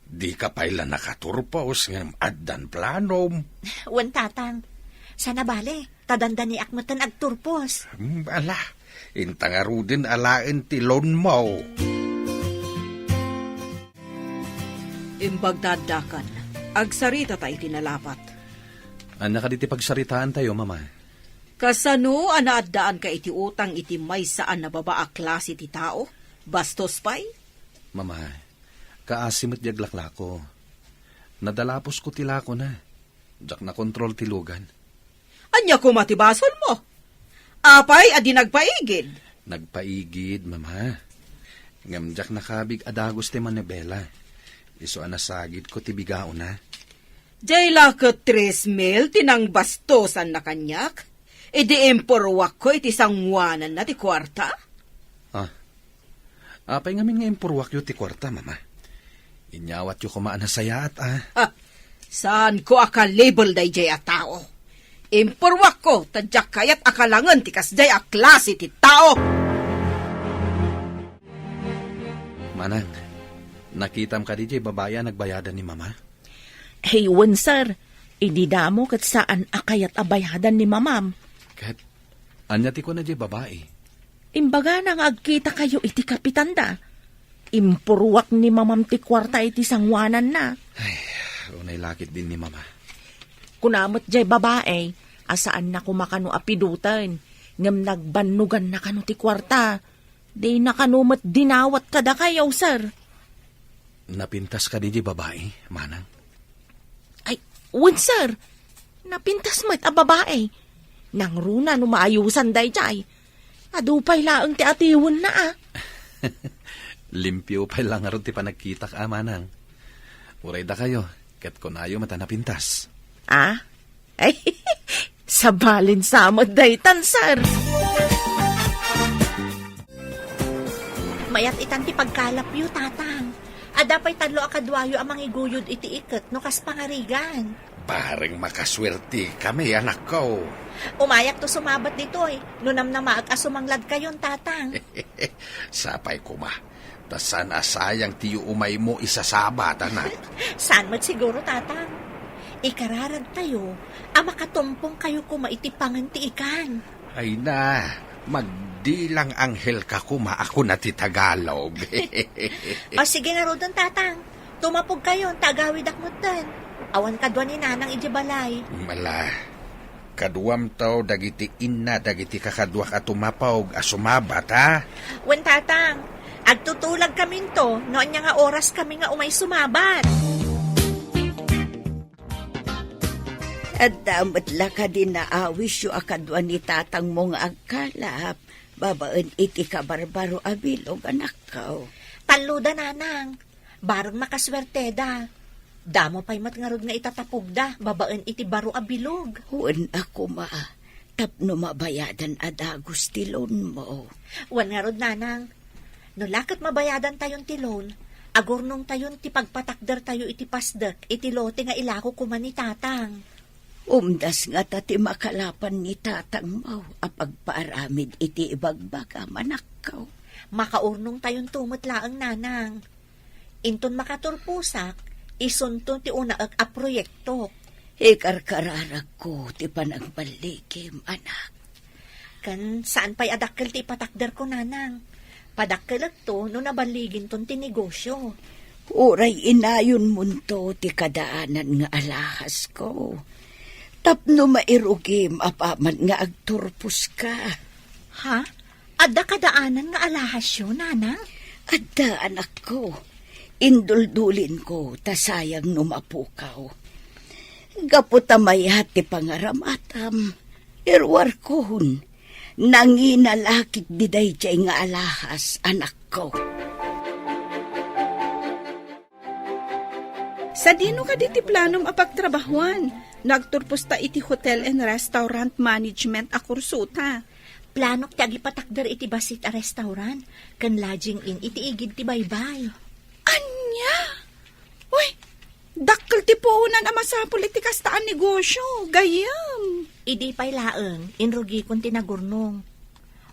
dika pay la nakaturpos ngem addan planom. Wen, Tatang, sana bale, ta dandaniak metten agturpos. Hmm, ala, inta ngaruden alaen ti loanmo. Imbag ta addakan, agsaritata iti nalapat. Ania kadi ti pagsaritaantayo, Mama? Kasano a naaddaanka iti utang iti maysa a nababa a klase ti tao? Bastos pay? Mama, kaasi met di aglaklako. Nadalaposko ti lakona. Diak nakontrol ti lugan. Ania koma ti basolmo? Apay a di nagpaigid? Nagpaigid, Mama. Ngem diak nakabig a dagus ti manibela. Isu a nasagidko ti bigaona. Diay la ket tres mil ti nangbastosanna kaniak? Idi impurruakko iti sanguananna ti kuarta? Ah. Apay ngamin nga impurruakyo ti kuarta, Mama? Inyawatyo koma a nasayaat, a. Ha! Saanko a kalibel daydiay a tao. Impurruakko ta diak kayat a kalangen ti kasdiay a klase ti tao. Manang, nakitam kadi diay babai a nagbayadan ni Mama? Hey, wen, sir. Idi damo ket saan a kayat a bayadan ni Mamam. Ket ania ti kuna diay babai? Imbagana nga agkitakayo iti kapitanda. Impurruak ni Mamam ti kuarta iti sanguananna. Ay, unay la ketdin ni Mama. Kuna met diay babai a saanna koma kano a piduten, ngem nagbannoganna kano ti kuarta. Dina kano met dinawat kadakayo, sir. Napintas kadi diay babai, Manang? Ay, wen, sir. Napintas met a babai. Nangruna no maayusan daydiay. Adu pay laeng ti atiwenna, a. Limpio pay la ngarud ti panagkitak, a, Manang. Uray dakayo, ket kunayo met a napintas. A? Ay, sabalin sa met daytan, sir. Mayat itan ti pagkalapyo, Tatang. Adda pay tallo a kaduayo a mangiguyod iti iket no kas pangarigan. Bareng makasuertekami, anakko. Umayakto sumabat ditoy, no namnamaek a sumangladkayon, Tatang. Sapay koma. Ta saan a sayang ti umaymo isasabat, anak. Saan met siguro, Tatang. Ikararagtayo a makatumpongkayo koma iti pangen ti ikan. Ay na, magdilang anghel ka koma a kuna ti Tagalog. O, sige ngaruden, Tatang. Tumapogkayon, ta agawidak metten. Awan kadua ni Nanang idiay balay. Mala. Kaduamto dagiti inna dagiti kakaduak a tumapog a sumabat, ha? Wen, Tatang, agtutulagkaminto no ania nga oraskami nga umay sumabat. Adda met la kadi naawisyo a kadua ni tatangmo nga agkalap babaen iti kabarbaro a bilog, anakko? Talloda, Nanang. Bareng makasuerteda. Damo pay met ngarud nga itatapogda babaen iti baro a bilog. Wen a koma, tapno mabayadan a dagus ti loanmo. Wen ngarud, Nanang, no la ket mabayadantayon ti loan, agurnongtayon ti pagpatakdertayo iti pasdek iti lote nga ilako koma ni Tatang. Umdas ngata ti makalapan ni tatangmo a pagpaaramid iti ibagbagam, anakko. Makaurnongtayonto met laeng, Nanang. Inton makaturposak, isunto ti unaek a proyektok. Ikarkararagko ti panagballigim, anak. Ken saan pay a dakkel ti ipatakderko, Nanang. Padakkelekto no naballiginton ti negosio. Uray inayonmonto ti kadaanan nga alahasko. Tapno mairugim apaman nga agturposka. Ha? Adda kadaanan nga alahasyo, nanang? Adda, anakko. Induldulinko, ta sayang no mapukaw. Gapu ta mayat ti pangaramatam, iruarkon, nangina la ketdi daydiay nga alahas, anakko. Sadino kadi ti planom a pagtrabahuan no agturposta iti hotel and restaurant management a kursota? Planok ti agipatakder iti bassit a restaurant ken lodging inn iti igid ti baybay. Ania? Uy, dakkel ti puonan a masapul iti kasta a negosio, gayyem. Idi pay laeng, inrugikon ti nagurnong.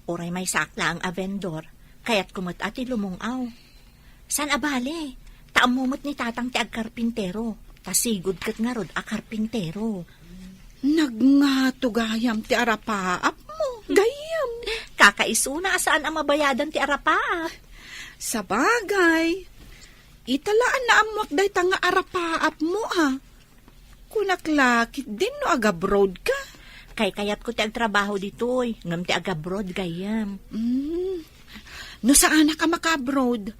Uray maysaak laeng a vendor, kayatko met a ti lumung-aw. Saan a bale, ta ammo met ni tatang ti agkarpintero, ta sigud ket ngarud a karpintero. Nagngato gayam ti arapaapmo, gayyem. Kakaisuna a saan a mabayadan ti arapaap. Sabagay, ita la a naammoak dayta nga arapaapmo, a. Kunak la ketdin no agabroad ka. Kaykayatko ti agtrabaho ditoy, ngem ti agabroad, gayyem. Mm. No saanak a makaabroad,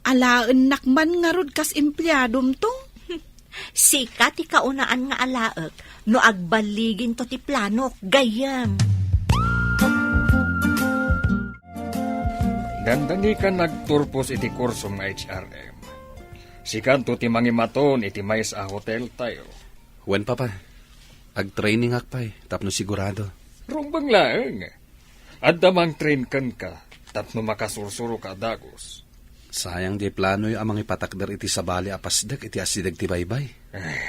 alaennak man ngarud kas empleadomto. Sika ti kaunaan nga alaek no agballiginto ti planok, gayyem. Dandani ka nagturpos iti kursom nga H R M. Sikanto ti mangimaton iti maysa a hoteltayo. Wen, Papa. Agtrainingak pay tapno sigurado. Rumbeng laeng. Adda mangtrain kenka tapno makasursuroka a dagus. Sayang diay planoyo a mangipatakder iti sabali a pasdek iti asideg ti baybay. Ay,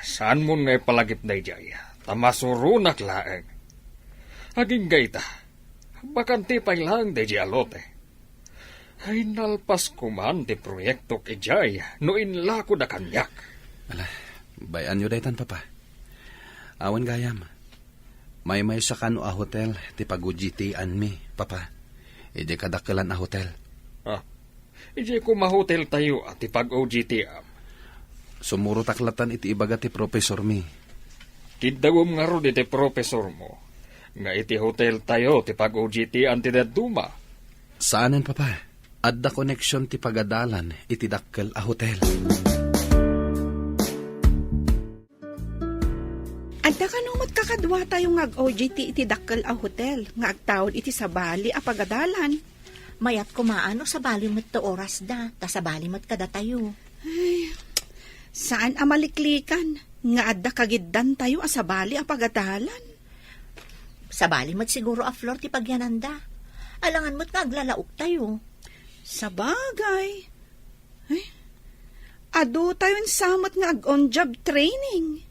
saanmon nga ipalagip daydiay, ta masuronak laeng. Agingga ita, bakante pay laeng daydiay a lote. Ay, nalpas koman ti proyektok idiay no inlakod a kaniak. Ala, bay-anyo daytan, Papa. Awan gayam. Maymaysa kano a hotel ti pag-O J T-anmi, Papa. Idiay kadakkelan a hotel. Ah, idiay koma hoteltayo a ti pag-O J T-am. Sumurotak latan iti ibaga ti profesormi. Kiddawem ngarud iti profesormo nga iti hoteltayo ti pag-O J T-an ti dadduma. Saanen, Papa. Adda koneksion ti pagadalan iti dakkel a hotel. Adda kano met kakaduatayo nga ag-O J T iti dakkel a hotel nga agtaud iti sabali a pagadalan. Mayat koma no sabali met ti orasda, ta sabali met kadatayo. Ay, saan a maliklikan nga adda kagiddantayo a sabali a pagadalan. Sabali met siguro a floor ti pagyananda. Alangan met nga aglalaoktayo. Sabagay. Ay, adu tayon sa met nga ag-on-job training.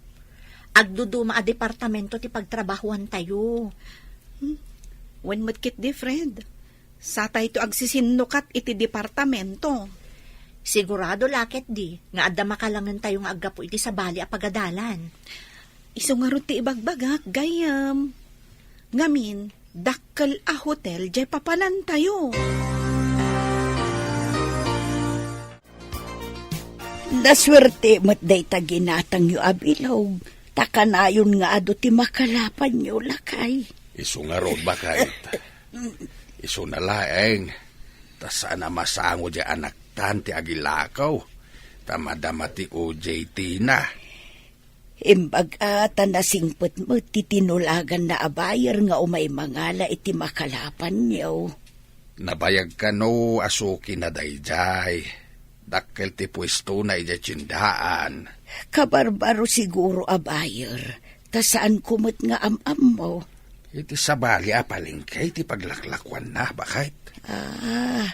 Agduduma a departamento ti pagtrabahuantayo. Hmm. Wen met ketdi, Fred. Satayto agsisinnukat iti departamento. Sigurado la ketdi nga adda makalangentayo nga aggapu iti sabali a pagadalan. Isu ngarud ti ibagbagak, gayyem. Ngamin, dakkel a hotel diay papanantayo. Nasuerte met dayta ginatangyo a bilog, ta kanayon nga adu ti makalapanyo, lakay. Isu ngarud, baket. Isuna laeng, ta saan a masango diay anaktan ti agilakaw, ta madama ti O J T-na. Imbag a ta nasingpet met ti tinulaganna a buyer nga umay mangala iti makalapanyo. Nabayag kano a sukina daydiay. Dakkel ti puestona idiay tiendaan. Kabarbaro siguro a buyer, ta saanko met nga am-ammo. Iti sabali a palengke ti paglaklakuanna, baket. Ah,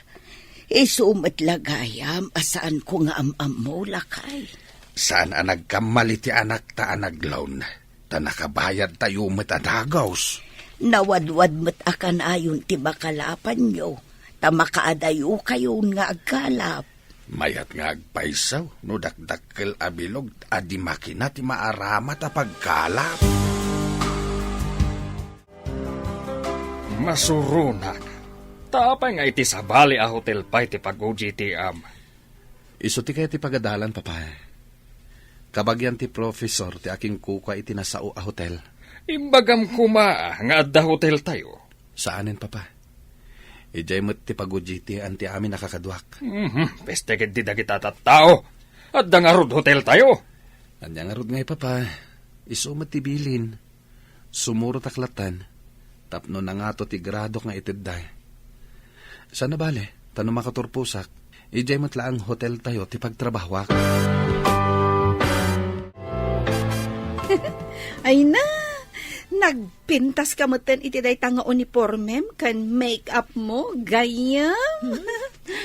isu met la gayam a saanko nga am-ammo, lakay. Saan a nagkamali ti anakta a naglawn, ta nakabayadtayo met a dagus. Nawadwad met a kanayon ti makalapanyo, ta makaadayokayon nga agkalap. Mayat nga agpayso no dakdakkel a bilog a di makina ti maaramat a pagkalap. Masuronak. Ta apay nga iti sabali a hotel pay ti pag-O J T-am? Isu ti kayat ti pagadalan, Papa. Kabagian ti professor ti akinkukua iti nasao a hotel. Imbagam koma nga adda hoteltayo. Saanen, Papa. Idiay met ti pagudjitian ti amin a kakaduak. Mhm, peste ketdi dagita tattao. Adda ngarud hoteltayo. Ania ngarud ngay, Papa? Isu met ti bilin. Sumurotak lattan tapno nangato ti gradok nga itedda. Saan a bale, ta no makaturposak, idiay met laeng hoteltayo ti pagtrabahoak. Ay na, nagpintas ka metten iti dayta nga uniformem ken make-up mo, gayyem. Hmm.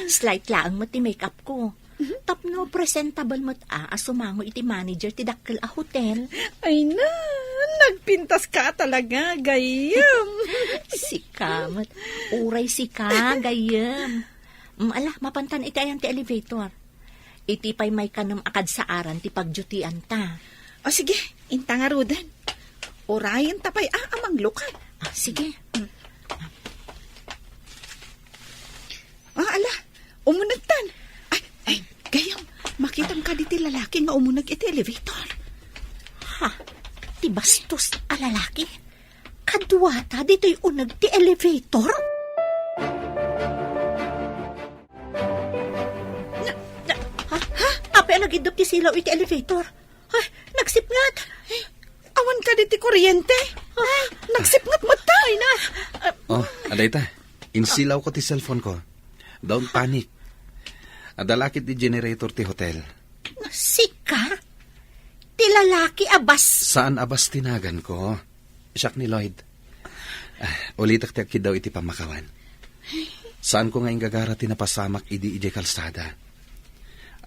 Slight laeng met ti make-up ko. Tapno presentable met a, a sumango iti manager ti dakkel a hotel. Ay na, nagpintas ka talaga, gayyem. Sika met. Uray sika, gayyem. Mm, ala, mapantan iti ayan ti elevator. Iti pay maikanem a kadsaaran ti pagdutian ta. O sige, inta ngaruden. Urayen ta pay a, a manglukat. Ah, sige. Mm. Ah, ala, umunegtan. Ay, ay, gayyem, makitam kadi ti lalaki nga umuneg iti elevator. Ha? Ti bastos a lalaki? Kaduata ditoy uneg ti elevator? Na, na, ha? Ha? Apay a nagiddup ti silaw iti elevator? Ay, nagsipnget. Awan kadi ti kuryente. Ah, nagsipnget met ta. Ay na. Ah, Oh, adayta. Insilawko ti cellphone ko. Don't panic. Adda la ket ti generator ti hotel. Sika? Ti lalaki a bas- Saan a bas ti naganko? Siak ni Lloyd. Ah, ulitek ti agkiddaw iti pammakawan. Saanko nga inggagara ti napasamak idi idiay kalsada.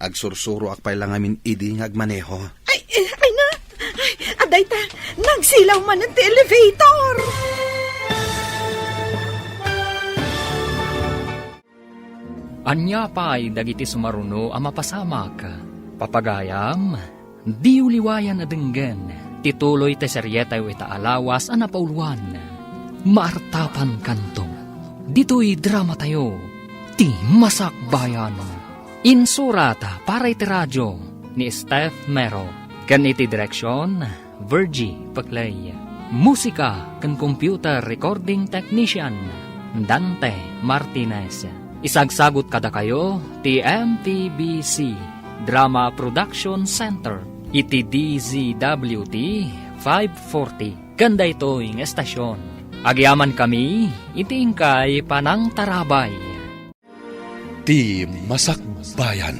Agsursuroak pay la ngamin idi nga agmaneho. Ay, eh, ay na! Ay, adayta, nagsilaw manen ti elevator! Ania pay dagiti sumaruno a mapasamak? Papagayam, diyo liwayan a denggen ti tuloy ti serietayo ita a lawas a napauluan. Maartapankanto. Ditoy dramatayo, Ti Masakbayan. Insurat para iti radio ni Steph Mero. Ken iti direksion, Virgie Paclay. Musika ken computer recording technician, Dante Martinez. Isagsagut kadakayo ti M P B C Drama Production Center iti D Z W T five forty ken daytoy nga estasion. Agyamankami iti inkay panangtarabay. Ti Masakbayan.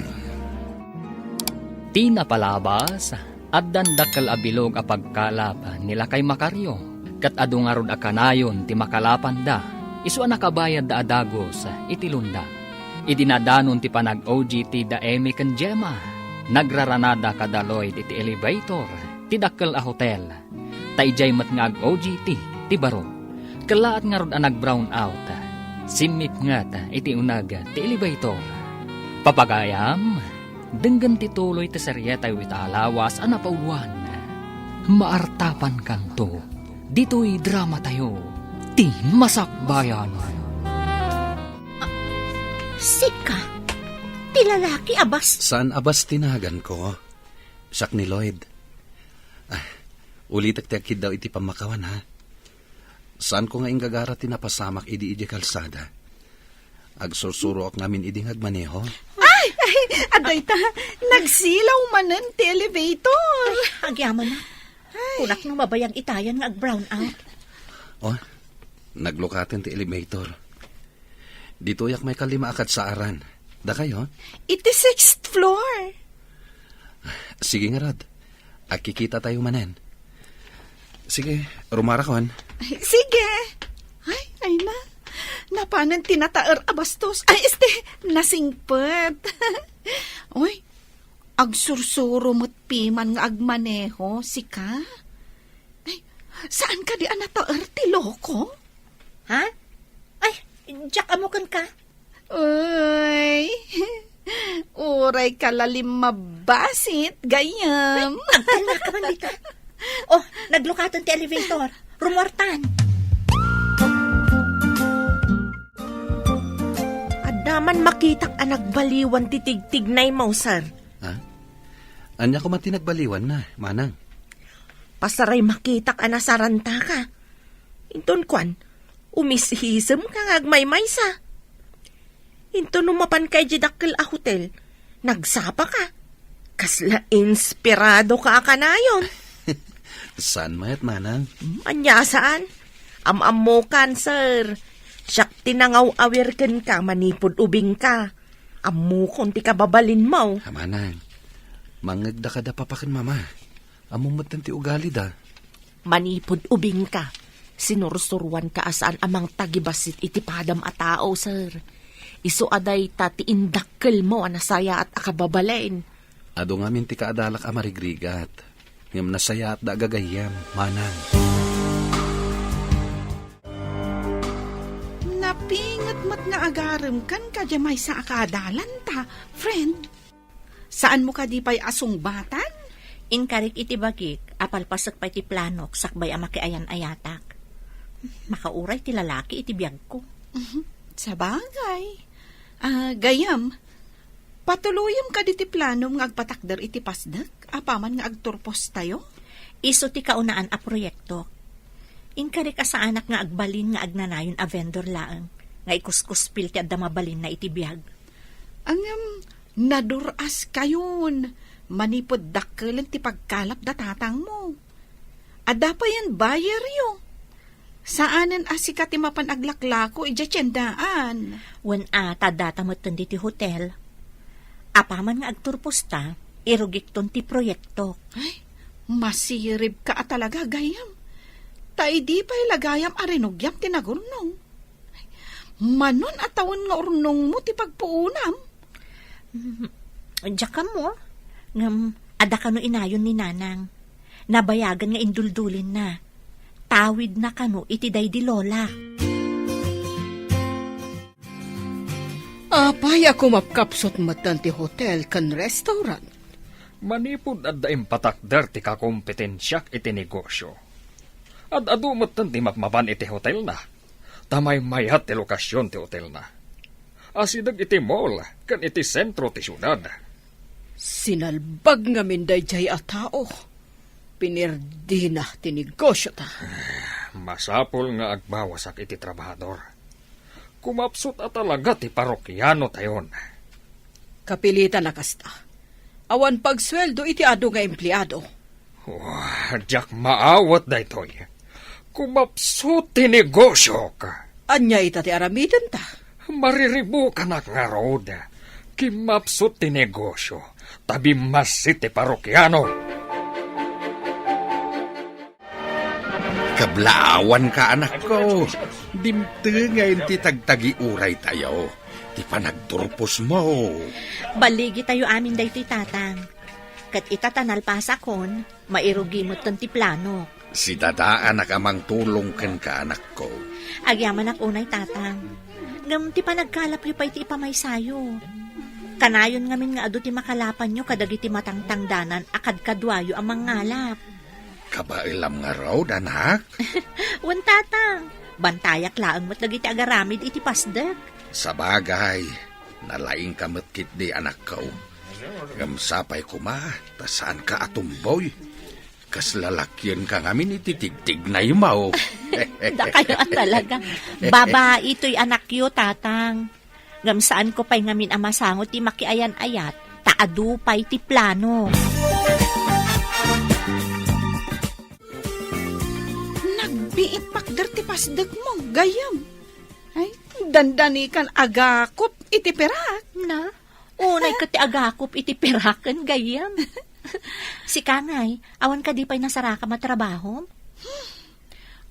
Ti napalabas, addan dakkel a bilog a pagkalap ni Lakay Macario, ket adu ngarud a kanayon ti makalapanda, isu a nakabayadda a dagus iti lunda. Idi nadanon ti panag-O G T da Emmy ken Gemma, nagraranada kada Lloyd iti elevator ti dakkel a hotel. Ta idiay met nga ag-O G T ti baro. Kellaat ngarud a nag-brown out. Simmipnget iti uneg ti elevator. Papagayam, denggen ti tuloy ti serietayo ita a lawas a napauluan. Maartapankanto ditoy dramatayo, Ti Masakbayan. Ah, sika, ti lalaki a bas- Saan a bas ti naganko? Siak ni Lloyd. Ah, ulitek ti agkiddaw iti pammakawan, ha? Saanko nga inggagara ti napasamak idi idiay kalsada. Agsursuroak ngamin idi nga agmaneho. Ay! Ay! Adayta, nagsilaw manen ti elevator. Ay, agyamanak. Ay. Kunak no mabayag itayan nga ag-brown out. Oh, naglukaten ti elevator. Ditoyak maikalima a kadsaaran. Dakayo? Iti sixth floor. Sige ngarud. Agkikitatayo manen. Sige, rumarakon. Ay, sige. Ay, ay na. Napanen ti nataer a bastos. Ay, este, nasingpet. Uy, agsursuro met piman nga agmaneho, sika? Ay, saan kadi a nataer ti loko? Ha? Ay, diak ammo kenka. Uy, uray ka la limmabasit, gayyem. Agtalna ka man dita. Oh, naglukaten ti elevator. Rumuartan. Adda Man makitak a nagbaliwan ti tigtignaymo, sir. Ha? Ania koma ti nagbaliwanna, manang? Pasaray makitak a nasarantaka. Inton kuan, umishisemka nga agmaymaysa. Inton no mapanka idiay dakkel a hotel, nagsapaka. Kasla inspiradoka a kanayon. Saan met, manang? Ania saan? Am-ammokan, sir. Siak ti nangaw-awir kenka manipud ubingka. Ammokon ti kababalinmo. Manang, mangngegda kada papa ken mama. Ammom metten ti ugalida. Manipud ubingka, sinursuroanka a saan a mangtagibassit iti padam a tao, sir. Isu a dayta ti indakkelmo a nasayaat a kababalin. Adu ngamin ti kaadalak a marigrigat, ngem nasayaatda a gagayyem, manang. Napinget met nga agaremkan kadi maysa a kaadalanta, friend. Saanmo kadi pay a sungbatan? Inkarik iti bagik a palpasek pay ti planok sakbay a makiayan-ayatak. Makauray ti lalaki iti biagko. Sabagay. Ah, gayyem, patuloyem kadi ti planom nga agpatakder iti Pasdek apaman nga agturpostayo? Isu ti kaunaan a proyektok. Inkarik a saanak nga agbalin nga agnanayon a vendor laeng nga ikuskuspil ti adda mabalinna iti biag. Ngem, nadur-askayon manipud dakkelen ti pagkalap da tatangmo. Adda payen buyeryo. Saanen a sika ti mapan aglaklako idiay tiendaan. Wen a, ta addata metten ditoy hotel. Apaman nga agturposta, irugikton ti proyektok. Ay, masiribka a talaga, gayyem. Ta idi pay la gayam a rinugiam ti nagurnong. Ay, manon a tawen nga urnongmo ti pagpuonam? Mm, diak ammo, ngem adda kano inayon ni Nanang. Nabayagan nga induldulinna. Tawidna kano iti daydi lola. Apay a kumapkapsut metten ti hotel ken restaurant? Manipud adda impatakder ti kakompetensiak iti negosio. Ad-adu metten ti mapmapan iti hotelna. Ta maymayat ti lokasion ti hotelna. Asideg iti mall ken iti sentro ti siudad. Sinalbag ngamin daydiay a tao. Pinirdina ti negosiota. Masapul nga agbawasak iti trabahador. Kumapsut a talaga ti parokianotayon. Kapilitan a kasta. Awan pagsueldo iti adu nga empleado. Wah, diak maawat daytoy. Kumapsut ti negosiok. Ania ita ti aramidenta? Mariribukanak ngarud. Kimmapsut ti negosio, ta bimmassit ti parokiano. Kablaawanka, anakko. Dimtengen ti tagtagiuraytayo, ti panagturposmo. Balligitayo amin daytoy, Tatang. Ket ita ta nalpasakon, mairugi metten ti planok. Si dadaanak a mangtulong kenka, anakko. Agyamanak unay, Tatang. Ngem ti panagkalapyo pay ti ipamaysayo. Kanayon ngamin nga adu ti makalapanyo kadagiti matangtangdanan a kadkaduayo a mangngalap. Kabaelam ngarud, anak? Wen, Tatang. Bantayak laeng met dagiti agaramid iti Pasdek. Sabagay, nalaingka met ketdi, anakko. Ngem sapay koma, ta saanka a tumboy. Kasla lakienka ngamin iti tigtignaymo. Dakayo a talaga. Babai toy anakyo, Tatang. Ngem saanko pay ngamin a masango ti makiayan-ayat, ta adu pay ti plano. Nagbiit pakder ti Pasdekmo, gayyem. Ay, dandanikan agakop iti pirak. Na, unay ket ti agakop iti piraken, gayyem. Sika ngay, awan kadi pay nasarakam a trabahom?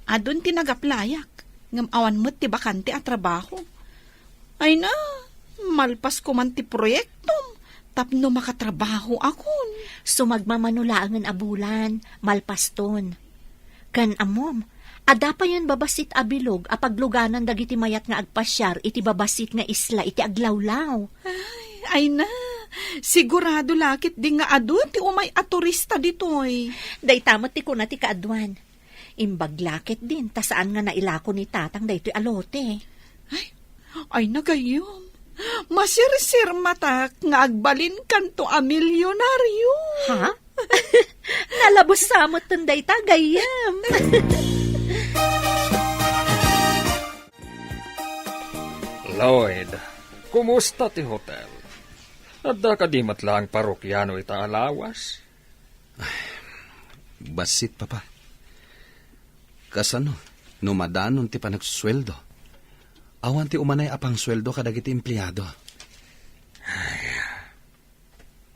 Adun ti nagaplayak, ngem awan met ti bakante a trabaho. Ay na, malpas koman ti proyektom tapno makatrabahoakon. Sumagmamano laengen a bulan, malpaston. Ken ammom, adda payen babassit a bilog a pagluganan dagiti mayat nga agpasiar iti babassit nga isla iti aglawlaw. Ay, ay na, sigurado la ketdi nga adu ti umay a turista ditoy. Dayta met ti kuna ti kaaduan. Imbag la ketdin ta saan nga nailako ni Tatang daytoy a lote. Ay, ay na gayyem. Masirsirmatak nga agbalinkanto a milyonaryo. Ha? Nalabos sa met dayta, gayyem. Lloyd, kumusta ti hotel? Adda kadi met laeng parokiano ita a lawas? Bassit, Papa. Kasano no madanon ti panagsueldo? Awan ti umanay a pangsueldo kadagiti empleado.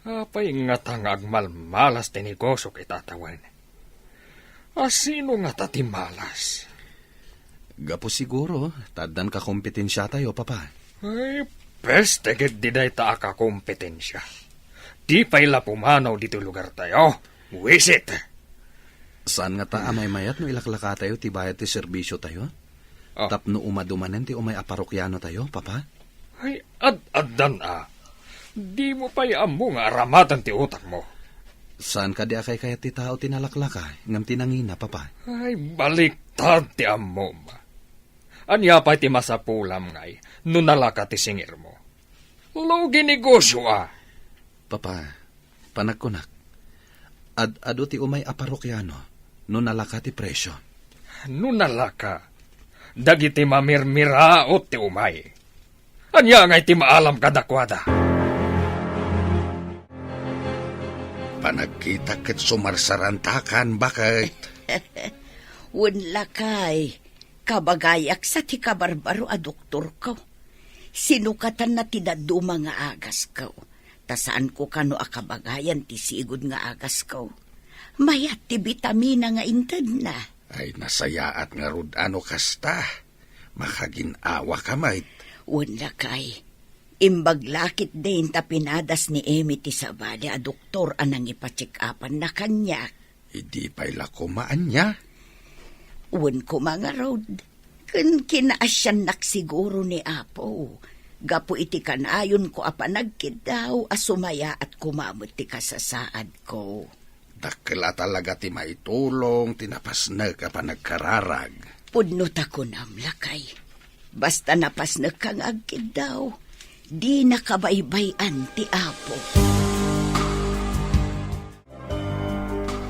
Apay ngata nga agmalmalas ti negosiok ita a tawen? A sino ngata ti malas? Gapu siguro ta addan kakompetensiatayo, Papa. Ay, peste ketdi dayta a kakompetensia. Di pay la pumanaw ditoy lugartayo. Wisit! Saan ngata a maymayat no ilaklakatayo ti bayad ti serbisiotayo? Ah. Tapno umadu manen ti umay a parokianotayo, Papa? Ay, ad-addan a. Dimo pay ammo nga aramaten ti utakmo. Saan kadi a kaykayat ti tao ti nalaklaka, ngem ti nangina, Papa? Ay, baliktad ti ammom. Ania pay ti masapulam ngay no nalaka ti singirmo? Lugi negosio a. Papa, panagkunak, ad-adu ti umay a parokiano no nalaka ti presio. No nalaka, dagiti mamirmiraot ti umay. Ania ngay ti maalam kadakuada? Panagkitak ket sumarsarantakan, baket. Wen, lakay, kabagayak sa ti kabarbaro a doktorko. Sinukatanna ti dadduma nga agasko, ta saanko kano a kabagayan ti sigud nga agasko. Mayat ti bitamina nga intedna. Ay, nasayaat ngarud a no kasta. Makagin-awaka met. Wen, lakay. Imbag la ketdin ta pinadas ni Emmy ti sabali a doktor a nangipa-check-upanna kaniak. Idi pay la koma ania? Wen koma ngarud, ken kinaasiannak siguro ni Apo, gapu iti kanayonko a panagkiddaw a sumayaat koma met ti kasasaadko. Dakkel a talaga ti maitulong ti napasnek a panagkararag. Pudno ta kunam, lakay. Basta napasnekka nga agkiddaw, dinaka baybay-an ti Apo.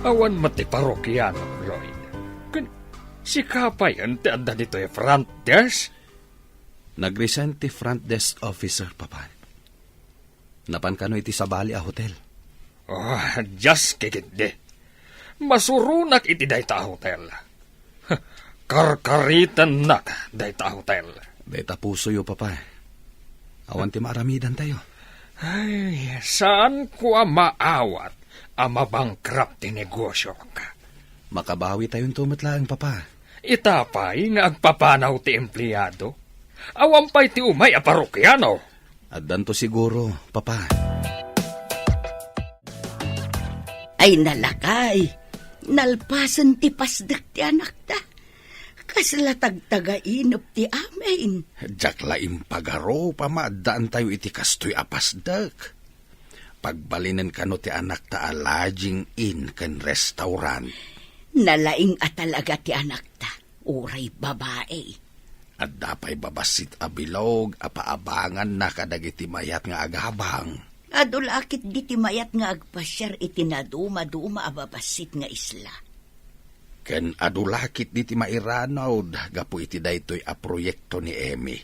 Awan met ti parokiano, Lloyd. Ken sika payen ti adda ditoy front desk? Nag-resign ti front desk officer, Papa. Napan kano iti sabali a hotel. Oh, diak ketdi. Masuronak iti dayta a hotel. Karkaritennak dayta a hotel. Dayta pusoyo, Papa. Awan ti maaramidantayo. Ay, saanko a maawat a mabangkrap ti negosiok. Makabawitayonto met laeng, Papa. Ita pay nga agpapanaw ti empleado. Awan pay ti umay a parokiano. Addanto siguro, Papa. Ay, nalakay. Nalpasen ti pasdek ti anakta. Kasla tagtagainep ti amin. Diak la impagarup a maaddaantayo iti kastoy a pasdek. Pagbalinen kano ti anakta a lodging inn ken restaurant. Nalaing a talaga ti anakta, uray babai. Adda pay babassit a bilog a paabanganna kadagiti mayat nga agabang. Adu la ketdi ti mayat nga agpasiar iti naduma-duma a babassit nga isla. Ken adu la ketdi ti mairanud gapu iti daytoy a proyekto ni Emmy.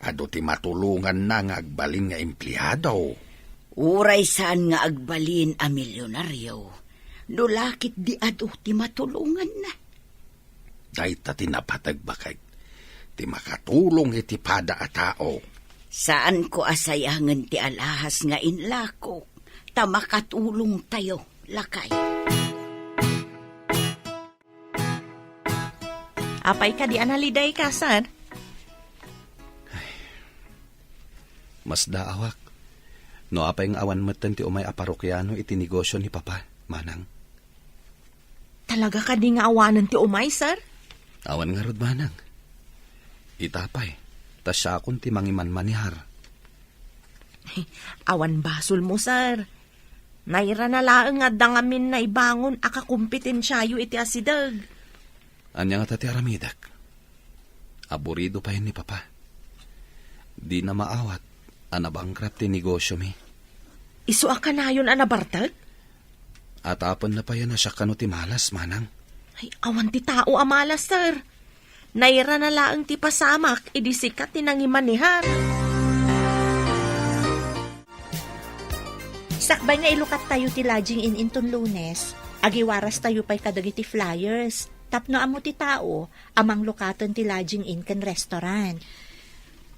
Adu ti matulonganna nga agbalin nga empleado. Uray saan nga agbalin a milionario, no la ketdi adu ti matulonganna. Dayta ti napateg, baket, ti makatulong iti pada a tao. Saanko a sayangen ti alahas nga inlako, ta makatulongtayo, lakay. Apay kadi a nalidayka, sir? Ay, masdaawak. No apay nga awan metten ti umay a parokiano iti negosio ni Papa, Manang. Talaga kadi nga awanen ti umay, sir? Awan ngarud, Manang. Ita pay, ta siakon ti mangimanmanihar. Awan basolmo, sir. Nairana laeng nga adda ngamin naibangon a kakompetensiayo iti asideg. Ania ngata ti aramidek? Aburido payen ni Papa. Dina maawat A nabankrupt ti negosyomi. Isu a kanayon a nabartek? Atapenna pay a siak kano ti malas, manang. Ay, awan ti tao a malas, sir. Nairana laeng ti pasamak idi sika ti nangimanehar. Sakbay nga ilukat tayo ti lodging inn inton Lunes, agiwaras tayo pay kadagiti flyers tapno ammo ti tao a manglukaten ti lodging inn ken restaurant.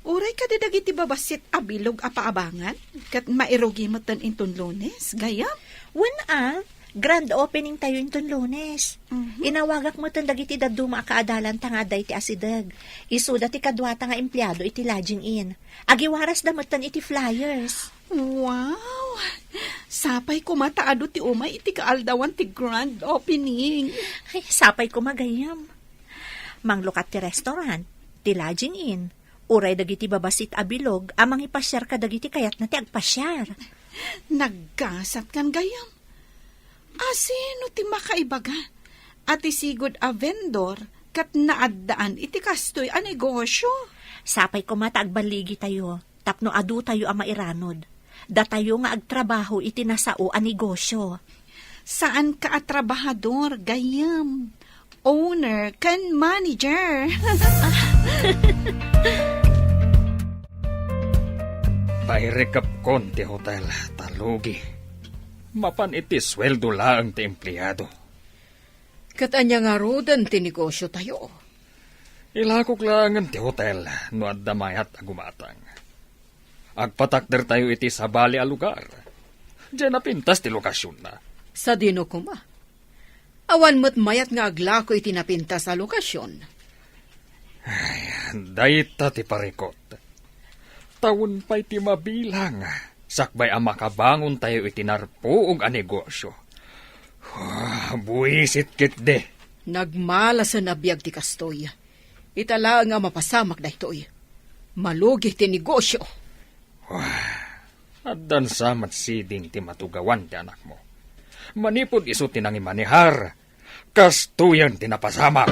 Uray kadi dagiti babassit a bilog a paabangan ket mairugi metten inton Lunes, gayyem? Wen a, grand opening tayo inton Lunes. Mhm. Inawagak metten dagiti dadduma a kaadalanta nga adda iti asideg. Isuda ti kaduata nga empleado iti lodging inn. Agiwarasda metten iti flyers. Wow! Sapay koma ta adu ti umay iti kaaldawan ti grand opening. Ay, sapay koma gayyem. Manglukat ti restaurant, ti lodging inn, uray dagiti babassit a bilog a mangipasiar kadagiti kayatna ti agpasiar. Naggasatkan gayyem. Asino ti makaibaga a ti sigud a vendor ket naaddaan iti kastoy a negosyo? Sapay koma ta agballigitayo tapno adutayo a mairanod. Datayo nga agtrabaho iti nasao a negosyo. Saanka a trabahador, gayyem. Owner ken manager. Pairikepkon ti hotel, ta lugi. Mapan iti sueldo laeng ti empleado. Ket ania ngaruden ti negosyo tayo? Ilakok laengen ti hotel no adda mayat a gumatang. Agpatakder tayo iti sabali a lugar. Diay napintas ti lokasionna. Sadino koma? Awan met mayat nga aglako iti napintas a lokasion. Ay, dayta ti parikot. Tawen pay ti mabilang, sakbay a makabangon tayo iti narpuog a negosyo. Ah, buisit ketdi. Nagmalasen a biag ti kastoy. Ita laeng a mapasamak daytoy. Malugi ti negosyo. Wah, addan sa met siding ti matugawan ti anakmo. Manipud isu ti nangimanehar, kastoyen ti napasamak.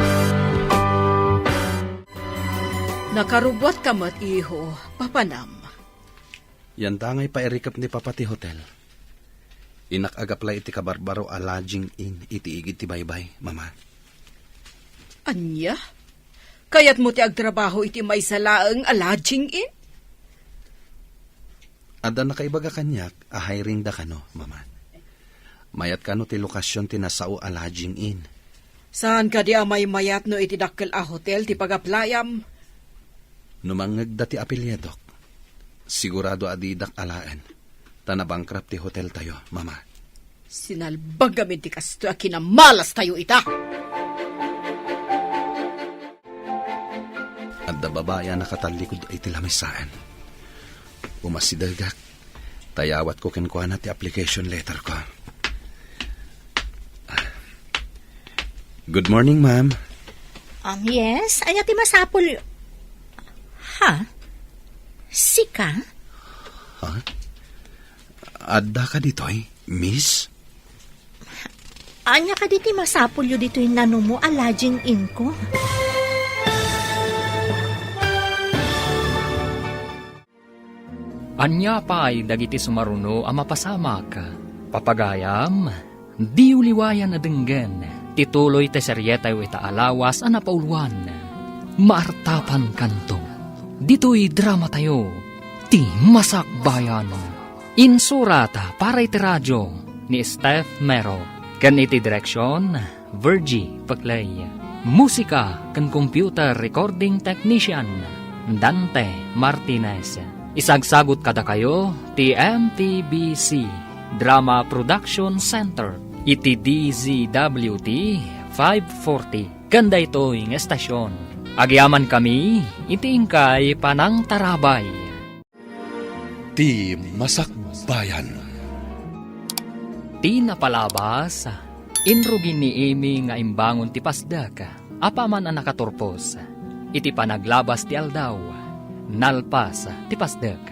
Nakarubuatka met, iho, papanam. Yantangay pairikep ni Papa ti hotel. Innak agaplay iti kabarbaro a lodging inn iti igid ti baybay, Mama. Ania? Kayatmo ti agtrabaho iti maysa laeng a lodging inn? Adda nakaibaga kaniak a hiring da kano, Mama. Mayat kano ti lokasion ti nasao a lodging inn. Saan kadi a maymayat no iti dakkel a hotel ti pagaplayam? No mangngegda ti apelyidok, sigurado a didak alaen, ta nabankrupt ti hotel tayo, Mama. Sinalbag amin ti kastoy a kinamalas tayo ita. Adda babai a nakatallikud iti lamisaen. Umasidegak, ta yawatko kenkuana ti application letter ko. Good morning, ma'am. Um, yes? Ania ti masapul? Ha? Sika? Ha? Adda ka ditoy, miss? Ania kadi ti masapulyo ditoy nanumo a lodging inn ko? Ania pay dagiti sumaruno a mapasamak? Papagayam, diyo liwayan a denggen ti tuloy ti serietayo ita a lawas a napauluan, Maartapankanto. Ditoy dramatayo, Ti Masakbayan. Insurat para iti radio ni Steph Mero, ken iti direksion, Virgie Peclay. Musika ken computer recording technician, Dante Martinez. Isagsagut kadakayo ti M T B C Drama Production Center iti D Z W T five forty ken daytoy nga estasion. Agyamankami iti inkay panangtarabay. Ti Masakbayan. Ti napalabas, inrugi ni Amy nga imbangon ti pasdek, apaman a nakaturpos. Iti panaglabas ti aldaw, nalpas ti pasdek.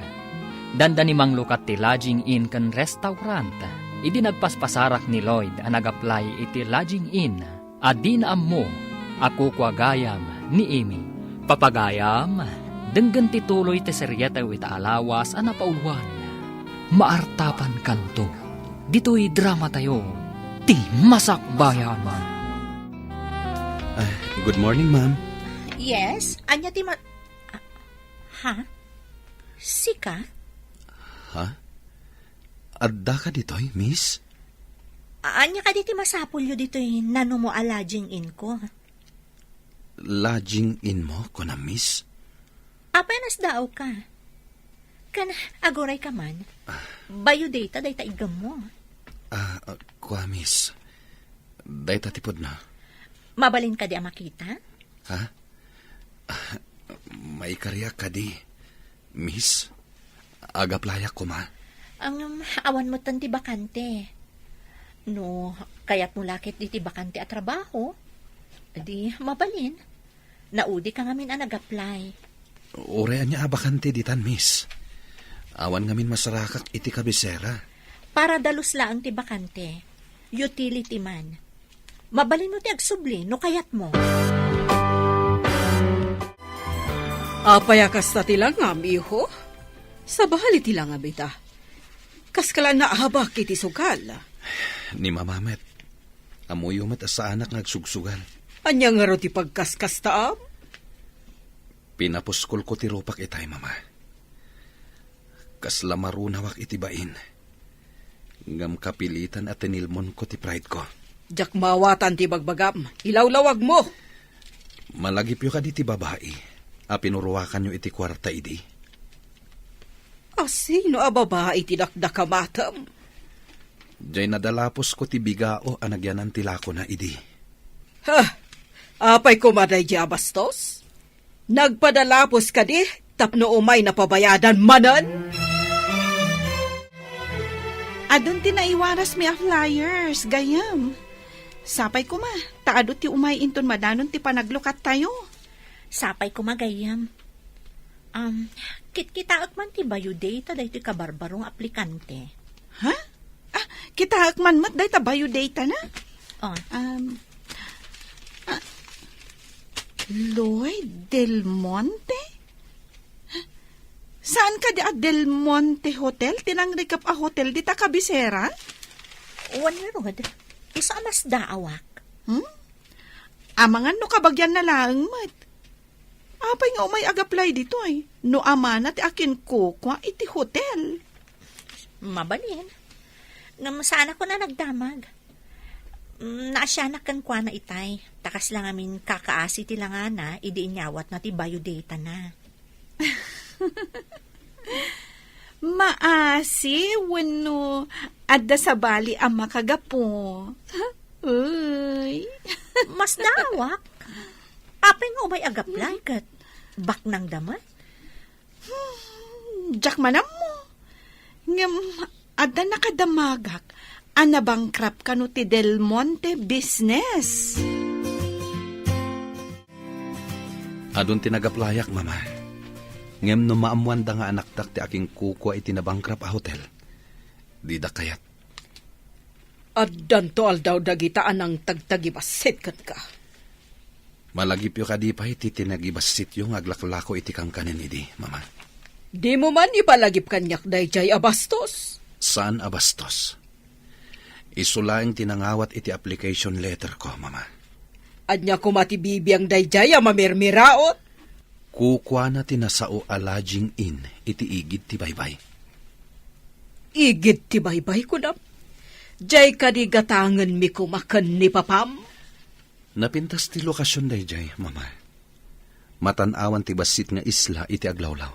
Dandani manglukat ti lodging inn ken restaurant. Idi nagpaspasarak ni Lloyd a nag-apply iti lodging inn, a dina ammo a kukua gayam ni Amy. Papagayam, Denggen ti tuloy ti seriatayo ita a lawas a napauluan, Maartapankanto. Ditoy dramatayo, ti Masakbayan. Ah, good morning, ma'am. Yes? Ania ti ma-, ah, ha? Sika? Ha? Adda ka ditoy, miss? A-, ania kadi ti masapulyo ditoy nanumo a lodging inn ko? Lodging inn mo, kunam, miss? Apay a nasdaaw ka? Ken aguray ka man. Ah. Bayo dayta, dayta iggammo. Ah, ah, kua, miss. Dayta ti pudno. Mabalin kadi a makita? Ha? Ah, maikariak kadi, miss. Ag-applyak koma. Ngem, awan metten ti bakante. No kayatmo la ket ditoy bakante a trabaho, di mabalin. Naudi ka ngamin a nag-apply. Uray ania a bakante ditan, miss. Awan ngamin masarakak iti kabisera. Para dalus laeng ti bakante. Utility man. Mabalinmo ti agsubli no kayatmo. Apay a kasta ti langam, iho? Sabali ti langam ita. Kaskala naabak iti sugal. Ni mama met, ammoyo met a saanak nga agsugsugal. Ania ngarud ti pagkaskastaam? Pinapuskolko ti rupak itay, mama. Kasla marunawak iti bain. Ngem kapilitan a tinilmonko ti prideko. Diak maawatan ti bagbagam. Ilawlawagmo. Malagipyo kadi ti babai a pinuruakanyo iti kuarta idi? Asino a babai ti dakdakamatem? Diay nadalapusko ti bigao a nagyanan ti lakona idi. Ha? Apay koma daydiay a bastos? Nagpadalapos kadi tapno umay napabayadan manen? Adun ti naiwarasmi a flyers, gayyem. Sapay koma, ta adu ti umay inton madanon ti panaglukattayo. Sapay koma, gayyem. Um, kitkitaek man ti biodata daytoy kabarbaro nga aplikante. Ha? Ah, kitaek man met dayta biodata na? Oh. Um, ah, Lloyd Del Monte? Saan kadi a Del Monte Hotel? Ti nangrikep a hotel dita kabisera? Wen ngarud, isu a masdaawak. Hmm? Amangan no kabagianna laeng met. Apay nga umay ag-apply ditoy? No amana ti akinkukua iti hotel. Mabalin. Ngem saanak a nagdamag. Mm, naasianak kenkuana itay. Ta kasla ngamin kakaasi ti langana idi inyawatna ti biodata na. Maasi wenno adda sabali a makagapu? Uy. Masdaawak. Apay nga umay ag-apply ket baknangda met? Hmm, diak man ammo. Ngem adda nakadamagak a nabankrupt kano ti Del Monte business. Adun ti nag-applyak, Mama. Ngem no maammoanda nga anakdak ti akinkukua iti nabankrupt a hotel, dida kayat. Addanto aldaw dagita a nangtagtagibassit kenka. Malagipyo kadi pay ti tinagibassityo nga aglaklako iti kankanen idi, Mama? Dimo man ipalagip kaniak daydiay a bastos? Saan a bastos. Isu laeng ti nangawat iti application letter ko, Mama. Ania koma ti bibiang daydiay a mamirmiraot? Kukuana ti nasao a lodging inn iti igid ti baybay. Igid ti baybay, kunam? Diay kadi gatangenmi koma ken ni papam? Napintas ti lokasion daydiay, Mama. Matan-awan ti bassit nga isla iti aglawlaw.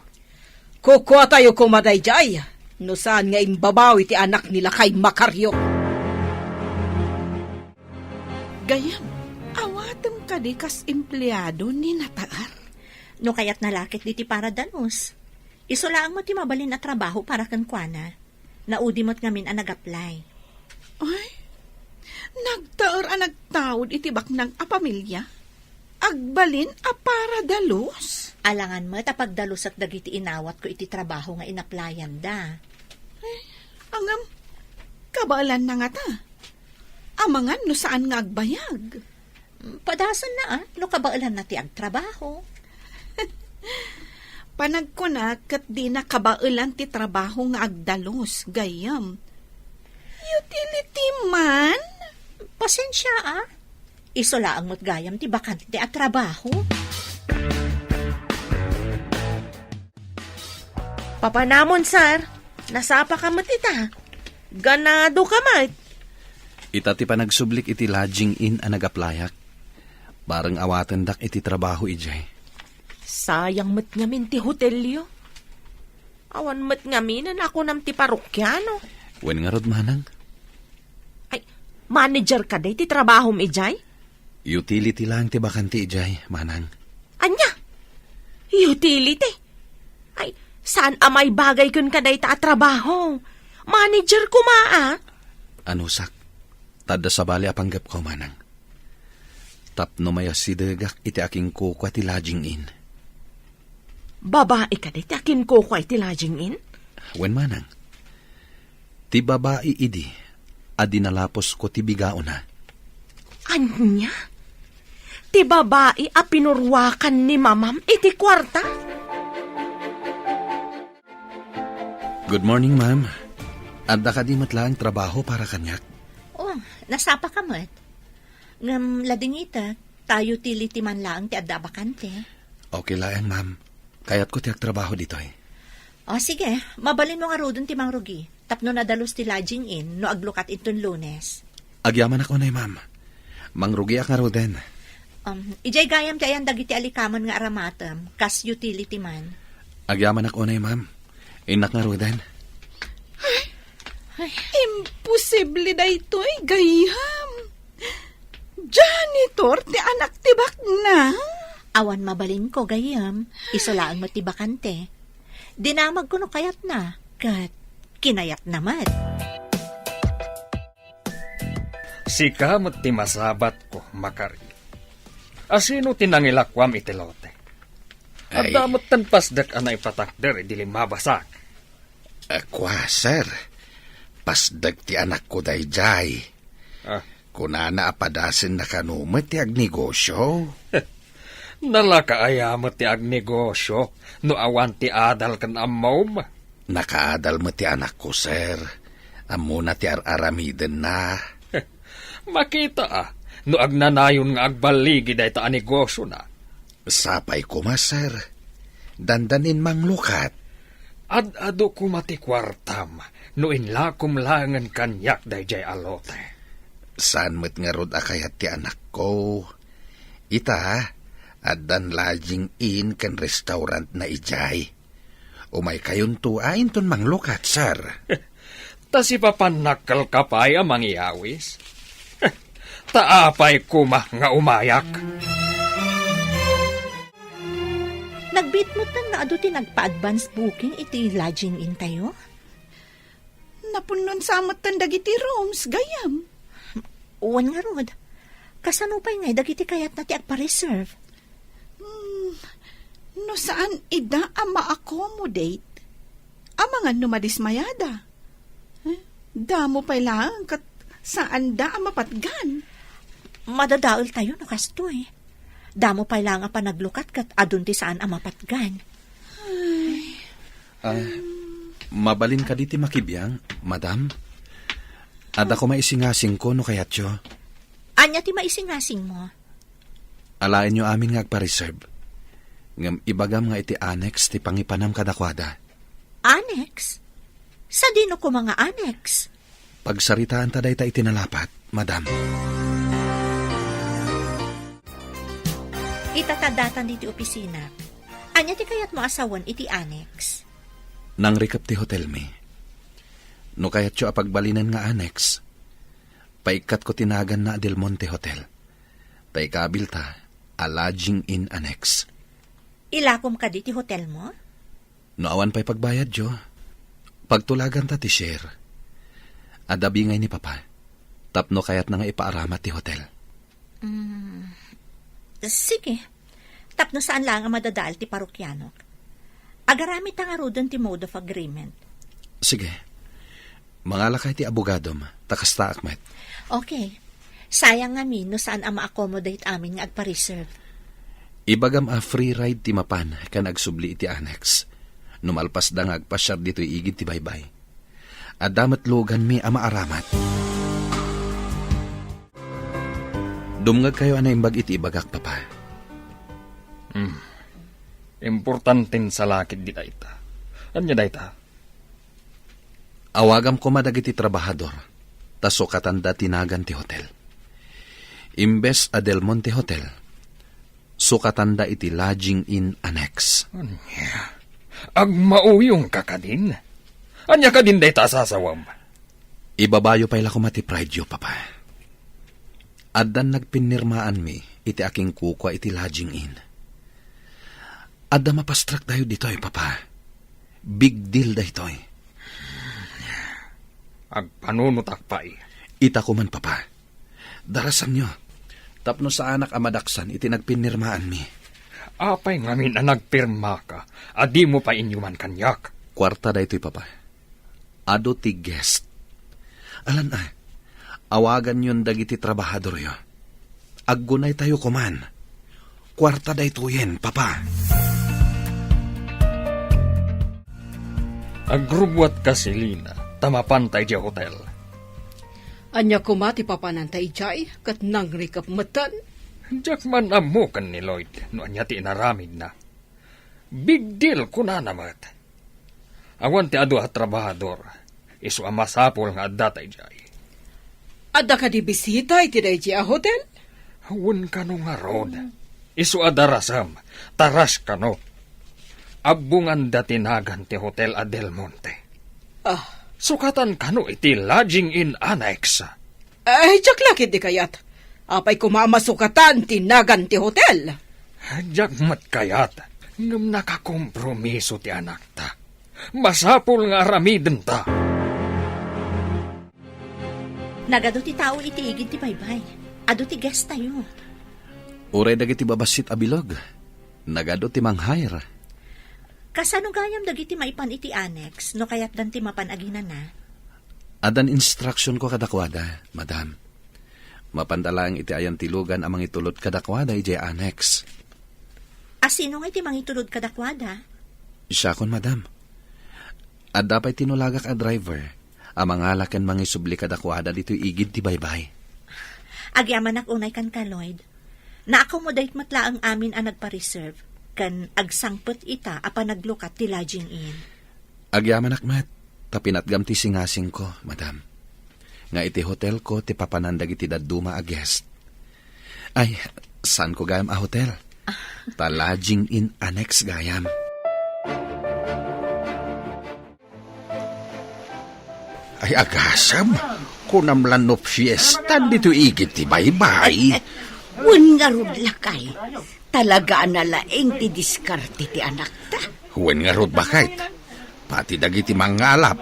Kukuatayo koma daydiay, no saan nga imbabawi ti anak ni lakay Macario. Gayyem, awatem kadi kas empleado ni Nataer? No kayatna la ket ditoy para dalus. Isu laeng met ti mabalin a trabaho para kenkuana. Naudi met ngamin a nag-apply. Ay, nagtaer a nagtaud iti baknang a pamilia? Agbalin a para dalus? Alangan met a pagdalusak dagiti inawatko iti trabaho nga inaplayanda. Ay, ngem, kabaelanna ngata? Amangan no saan nga agbayag? Padasenna, a, no kabaelanna ti agtrabaho. Panagkunak ket dina kabaelan ti trabaho nga agdalus, gayyem. Utility man? Pasensia, a. Isu laeng met gayam ti bakante a trabaho. Papanamon, sir. Nasapa ka met ita. Ganado ka met. Ita ti panagsublik iti lodging inn a nag-applyak. Bareng awatendak iti trabaho idiay. Sayang met ngamin ti hotelyo. Awan met ngamin a nakunam ti parokiano. Wen ngarud, manang? Ay, manager kadi ti trabahom idiay? Utility laeng ti bakante idiay, manang. Ania? Utility? Ay, saan a maibagay kenka dayta a trabaho? Manager koma, a? Anusak, ta adda sabali a panggepko, manang. Tapno mayasidegak iti akinkukua ti lodging inn. Babai kadi ti akinkukua iti lodging inn? Wen, manang. Ti babai idi a dinalapusko ti bigaona. Ania? Ti babai a pinuruakan ni mamam iti kuarta? Good morning, ma'am. Adda kadi met laeng trabaho para kaniak? Oh, nasapa ka met. Ngem ladingitek, ta utility man laeng ti adda a bakante. Okay laeng, ma'am. Kayatko ti agtrabaho ditoy. O, sige. Mabalinmo ngaruden ti mangrugi tapno nadalus ti lodging inn no aglukat inton Lunes. Agyamanak unay, ma'am. Mangrugiak ngaruden. Um, idiay gayam ti ayan dagiti alikaman nga aramatem, kas utility man. Agyamanak unay, ma'am. Innak ngaruden. Ay, imposible daytoy, gayyem. Janitor ti anak ti baknang? Awan mabalinko, gayyem. Isu laeng met ti bakante. Dinamagko no kayatna, ket kinayatna met. Sika met ti masabatko, Makari. Asino ti nangilakuam iti lote? Ay. Adda metten pasdek a naipatakder idi limmabasak. A, kua, sir. Pasdek ti anakko daydiay. Ah. Kunana a padasenna kano met ti agnegosio. Nalaka aya met ti agnegosio no awan ti adal ken ammom? Nakaadal met ti anakko, sir. Ammona ti ar-aramidenna. Makita a, no agnanayon nga agballigi dayta a negosiona. Sapay koma, sir. Dandanin manglukat. Ad-adu koma ti kuartam no inlakom laengen kaniak daydiay a lote. Saan met ngarud a kayat ti anakko. Ita, addan lodging inn ken restaurantna idiay. Umaykayonto a inton manglukat, sir. Ta sipapannak kalka pay a mangyawis? Ta apay koma nga umayak? Nagbiit metten nga adu ti nagpa-advance booking iti lodging inntayo? Napunnon sa metten dagiti rooms, gayyem. Wen ngarud, kasano pay ngay dagiti kayatna ti agpa-reserve? Hmm, no saan ida a ma-accommodate, amangan no madismayada. Eh, damo pay laeng ket saanda a mapatgan. Madadaeltayo no kastoy. Damo pay laeng a panaglukat ket adun ti saan a mapatgan. Ay. Ah, mabalin kadi ti makibiang, madam? Adda koma isingasingko no kayatyo. Ania ti maisingasingmo? Alaenyo amin nga agpa-reserve. Ngem ibagam nga iti annex ti pangipanam kadakuada. Annex? Sadino koma nga annex? Pagsaritaanta dayta iti nalapat, madam. Ita ta datan ditoy opisina. Ania ti kayatmo a sawen iti annex? Nangrikep ti hotelmi. No kayatyo a pagbalinen nga annex, paikkatko ti naganna a Del Monte Hotel. Ta ikabilta a lodging inn annex. Ilakom kadi ti hotelmo? No awan pay pagbayadyo, pagtulaganta ti share. Adda bingay ni Papa, tapno kayatna nga ipaaramat ti hotel. Mm, sige. Tapno saan laeng a madadael ti parokianok. Agaramidta ngaruden ti mode of agreement. Sige. Mangalakay ti abogadom, ta kastaak met. Okay. Sayang ngamin no saan a ma-accommodate amin nga agpa-reserve. Ibagam a free ride ti mapan ken agsubli iti annex no malpasda nga agpasiar ditoy igid ti baybay. Adda met luganmi a maaramat. Dumngegkayo a naimbag iti ibagak, Papa. Hmm. Importanten sa lakit di dayta. Ania dayta? Awagam koma dagiti trabahador, ta sukatanda ti nagan ti hotel. Imbes a Del Monte Hotel, sukatanda iti Lodging Inn Annex. Ania? Agmauyongka kadin? Ania kadin dayta a sasawem? Ibabayo pay la koma ti prideyo, Papa. Addan nagpinnirmaanmi iti akinkukua iti Lodging Inn. Adda mapastraktayo ditoy, Papa. Big deal daytoy. Agpanunotak pay. Ita koman, Papa. Darasanyo. Tapno saanak a madaksan iti nagpinnirmaanmi. Apay ngamin a nagpirmaka a dimo pay inyuman kaniak? Kuarta daytoy, Papa. Adu ti guest. Alan a, awaganyon dagiti trabahadoryo. Aggunaytayo koman. Kuarta daytoyen, Papa. Agrubbuatka, Selina, ta mapanta idiay hotel. Ania koma ti papananta idiay, ket nangrikep metten? Diak man ammo ken ni Lloyd no ania ti inaramidna. Big deal, kunana met. Awan ti adu a trabahador, isu a masapul nga addata idiay. Adda kadi bisita iti daydi a hotel? Wen kano ngarud. Isu a darasem, ta rush kano. Abbonganda ti nagan ti hotel a Del Monte. Ah. Sukatan kano iti Lodging Inn Annex. Ay, diak la ketdi kayat. Apay koma a masukatan ti nagan ti hotel? Diak met kayat, ngem nakakompromiso ti anakta. Masapul nga aramidenta. Nagadu ti tao iti igid ti baybay. Adu ti guest tayo. Uray dagiti babassit a bilog, nagadu ti manghair. Kasano gayam dagiti maipan iti annex no kayatdan ti mapan aginana? Addan instructionko kadakuada, madam. Mapanda laeng iti ayan ti lugan a mangitulod kadakuada idiay annex. A sino nga iti mangitulod kadakuada? Siakon, madam. Adda pay tinulagak a driver a mangala ken mangisubli kadakuada ditoy igid ti baybay. Agyamanak unay kenka, Lloyd. Na-accommodate met laeng amin a nagpa-reserve, ken agsangpet ita a panaglukat ti Lodging Inn. Agyamanak met, ta pinatgam ti singasingko, madam, nga iti hotelko ti papanan dagiti dadduma a guest. Ay, saanko gayam a hotel. Ta Lodging Inn Annex gayam. Ay, agasem, kunam la no fiesta ditoy igid ti baybay. Wen ngarud, lakay. Talaga a nalaing ti diskarte ti anakta. Wen ngarud, baket. Pati dagiti mangngalap,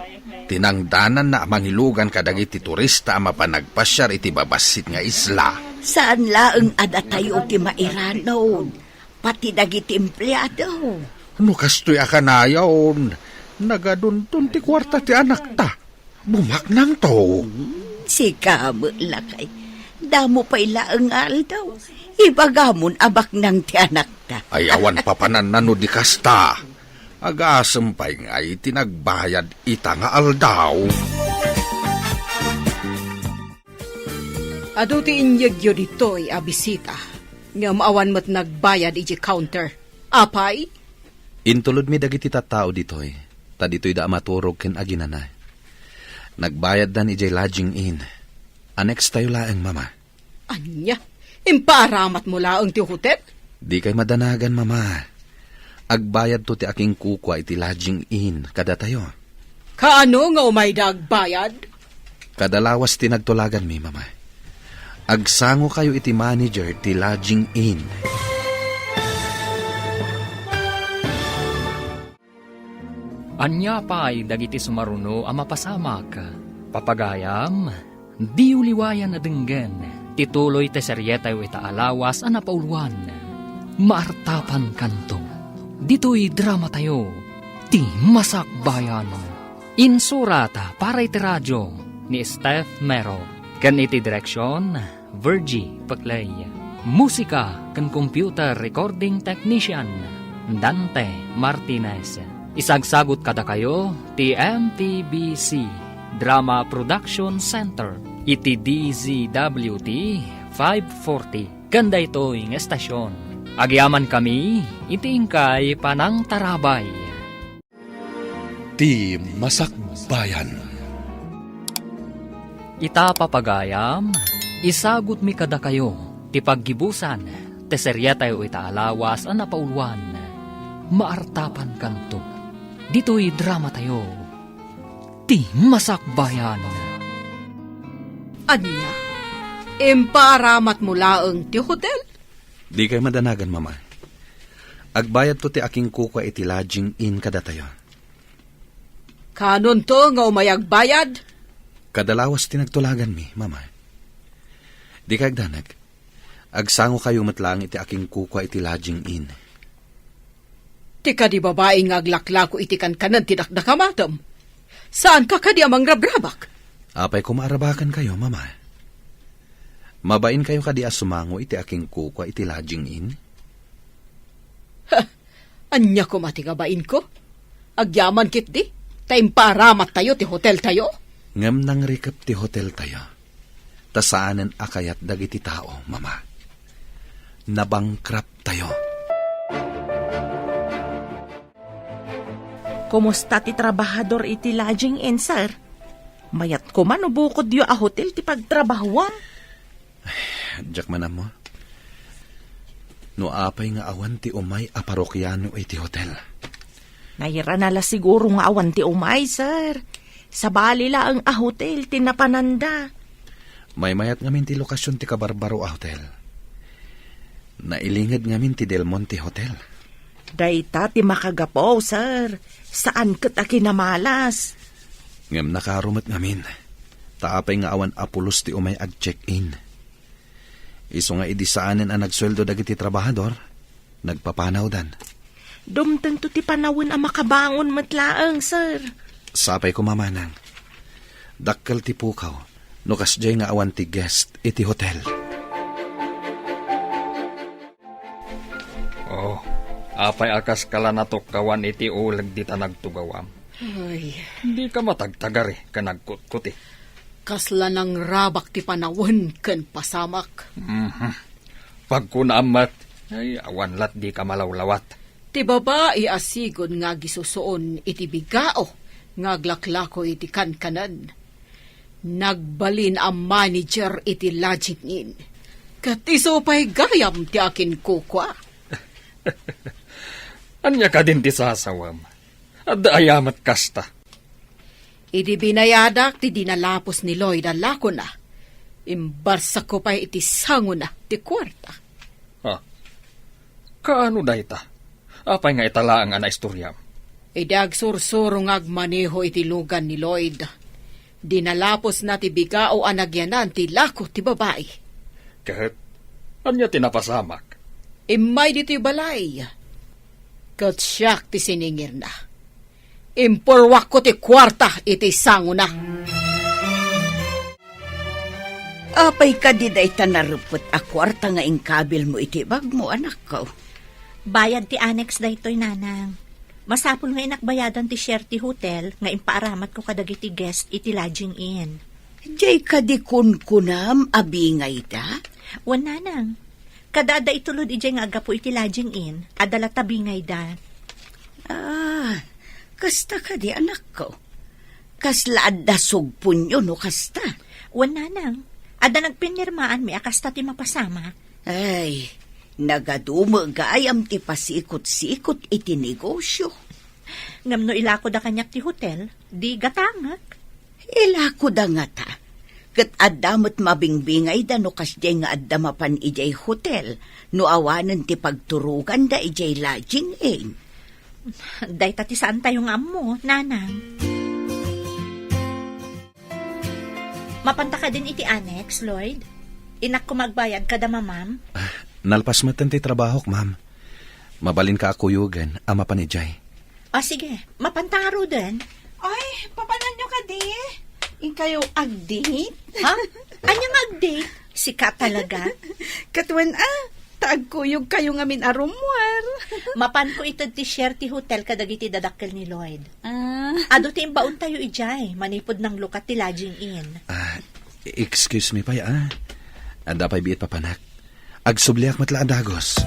tinangdananna a mangilugan kadagiti turista a mapan agpasiar iti babassit nga isla. Saan laeng a datayo ti mairanod. Pati dagiti empleado. No kastoy a kanayon, nagadunton ti kuarta ti anakta. Bumaknangto. Hmm, sika met, lakay. Damo pay laeng nga aldaw. Ibagamon a baknang ti anakta. Ay, awan papananna no di kasta. Agasem pay nga iti nagbayad ita nga aldaw. Adu ti inyegyo ditoy a bisita, ngem awan met nagbayad idiay counter. Apay? Intulodmi dagiti tattao ditoy, ta ditoyda a maturog ken aginana. Nagbayaddan idiay Lodging Inn. Annex tayo laeng, Mama. Ania? Impaaramatmo laeng ti hotel? Dikay madanagan, Mama. Agbayadto ti akinkukua iti Lodging Inn kadatayo. Kaano nga umayda agbayad? Kada lawas ti nagtulaganmi, Mama. Agsangokayo iti manager ti Lodging Inn. Ania pay dagiti sumaruno a mapasamak? Papagayam, diyo liwayan a denggen ti tuloy ti serietayo ita a lawas a napauluan, Maartapankanto. Ditoy dramatayo, Ti Masakbayan. Insurat para iti radio ni Steph Mero ken iti direksion, Virgie Peclay. Musika ken computer recording technician, Dante Martinez. Isagsagut kadakayo ti M T B C Drama Production Center iti D Z W T five forty. Ken daytoy nga estasion, agyamankami iti inkay panangtarabay. Ti Masakbayan. Ita, papagayam, isagutmi kadakayo ti paggibusan ti seriatayo ita a lawas a napauluan, Maartapankanto. Ditoy dramatayo, Ti Masakbayan. Ania? Impaaramatmo laeng ti hotel? Dikay madanagan, Mama. Agbayadto ti akinkukua iti lodging inn kadatayo. Kanonto nga umay agbayad? Kada lawas ti nagtulaganmi, Mama. Dikay agdanag. Agsangokayo met laeng iti akinkukua iti lodging inn. Ti kadi babai nga aglaklako iti kankanen ti dakdakamatem. Saanka kadi a mangrabrabak? Apay koma a rabakenkayo, Mama? Mabainkayo kadi a sumango iti akinkukua iti lodging inn? Ha! Ania koma ti kabainko? Agyaman ketdi, ta impaaramattayo ti hoteltayo? Ngem nangrikep ti hoteltayo, ta saanen a kayat dagiti tao, Mama. Nabankrupt tayo. Kumusta ti trabahador iti lodging inn, sir? Mayat koma no bukodyo a hotel ti pagtrabahuam. Diak man ammo. No apay nga awan ti umay a parokiano iti hotel. Nairana la siguro nga awan ti umay, sir. Sabali laeng a hotel ti napananda. Maymayat ngamin ti lokasion ti kabarbaro a hotel. Nailinged ngamin ti Del Monte Hotel. Dayta ti makagapu, sir. Saan ket a kinamalas. Ngem nakaro met ngamin, ta apay nga awan a pulos ti umay ag-check-in. Isu nga idi saanen a nagsueldo dagiti trabahador, nagpapanawdan. Dumtengto ti panawen a makabangon met laeng, sir. Sapay koma, manang. Dakkel ti pukaw no kasdiay nga awan ti guest iti hotel. Oh, apay a kaska la natukkawan iti uleg dita nagtugawam? Ay. Dika matagtagari ken agkutkuti. Kasla nangrabak ti panawen ken pasamak. Mhm. Pagkunaam met, ay, awan lat dika malawlawat. Ti babai a sigud nga agisusuon iti bigao nga aglaklako iti kankanen. Nagbalin a manager iti lodging inn. Ket isu pay gayam ti akinkukua. Ania kadin ti sasawem? Adda aya met kasta? Idi binayadak ti dinalapos ni Lloyd a lakona, imbarsakko pay iti sangona ti kuarta. Ha? Kaano dayta? Apay nga ita laeng a naistoriam? Idi agsursuro nga agmaneho iti lugan ni Lloyd, dinalapos na ti bigao a nagyanan ti lako ti babai. Ket ania ti napasamak? Immay ditoy balay, ket siak ti siningirna. Impurwakko ti kuarta iti sangona. Apay kadi dayta narepet a kuarta nga inkabilmo iti bagmo, anakko? Bayad ti annex daytoy, nanang. Masapul nga inakbayadan ti share ti hotel nga impaaramatko kadagiti guest iti lodging inn. Diay kadi kunkunam a bingayda? Wen, nanang. Kada adda itulod idiay nga aggapu iti lodging inn, adda latta bingayda. Ah, kasta kadi, anakko? Kasla adda sugponyo no kasta? Wen, nanang. Adda nagpinirmaanmi a kasta ti mapasamak. Ay, nagadu met gayam ti pasikot-sikot iti negosyo. Ngem no ilakoda kaniak ti hotel, di gatangek. Ilakoda ngata, ket adda met mabingbingayda no kasdiay nga adda mapan idiay hotel no awanen ti pagturoganda idiay lodging inn. Dayta ti saantayo nga ammo, nanang. Mapanta kadin iti annex, Lloyd? Innak koma agbayad kada mamam? Ah, nalpas metten ti trabahok, ma'am. Mabalinka a kuyogen a mapan idiay. Ah, sige. Mapanta ngaruden. Ay, papananyo kadi? Inkayo ag-date? Ha? Ania nga ag-date? Sika talaga? Ket wen a, ta agkuyogkayo ngamin a rummuar. Mapanko ited ti share ti hotel kadagiti dadakkel ni Lloyd. Ah. Adu ti imbaontayo idiay, manipud nanglukat ti lodging inn. Ah, excuse me pay, ah. Adda pay biit papanak. Agsubliak met la a dagus.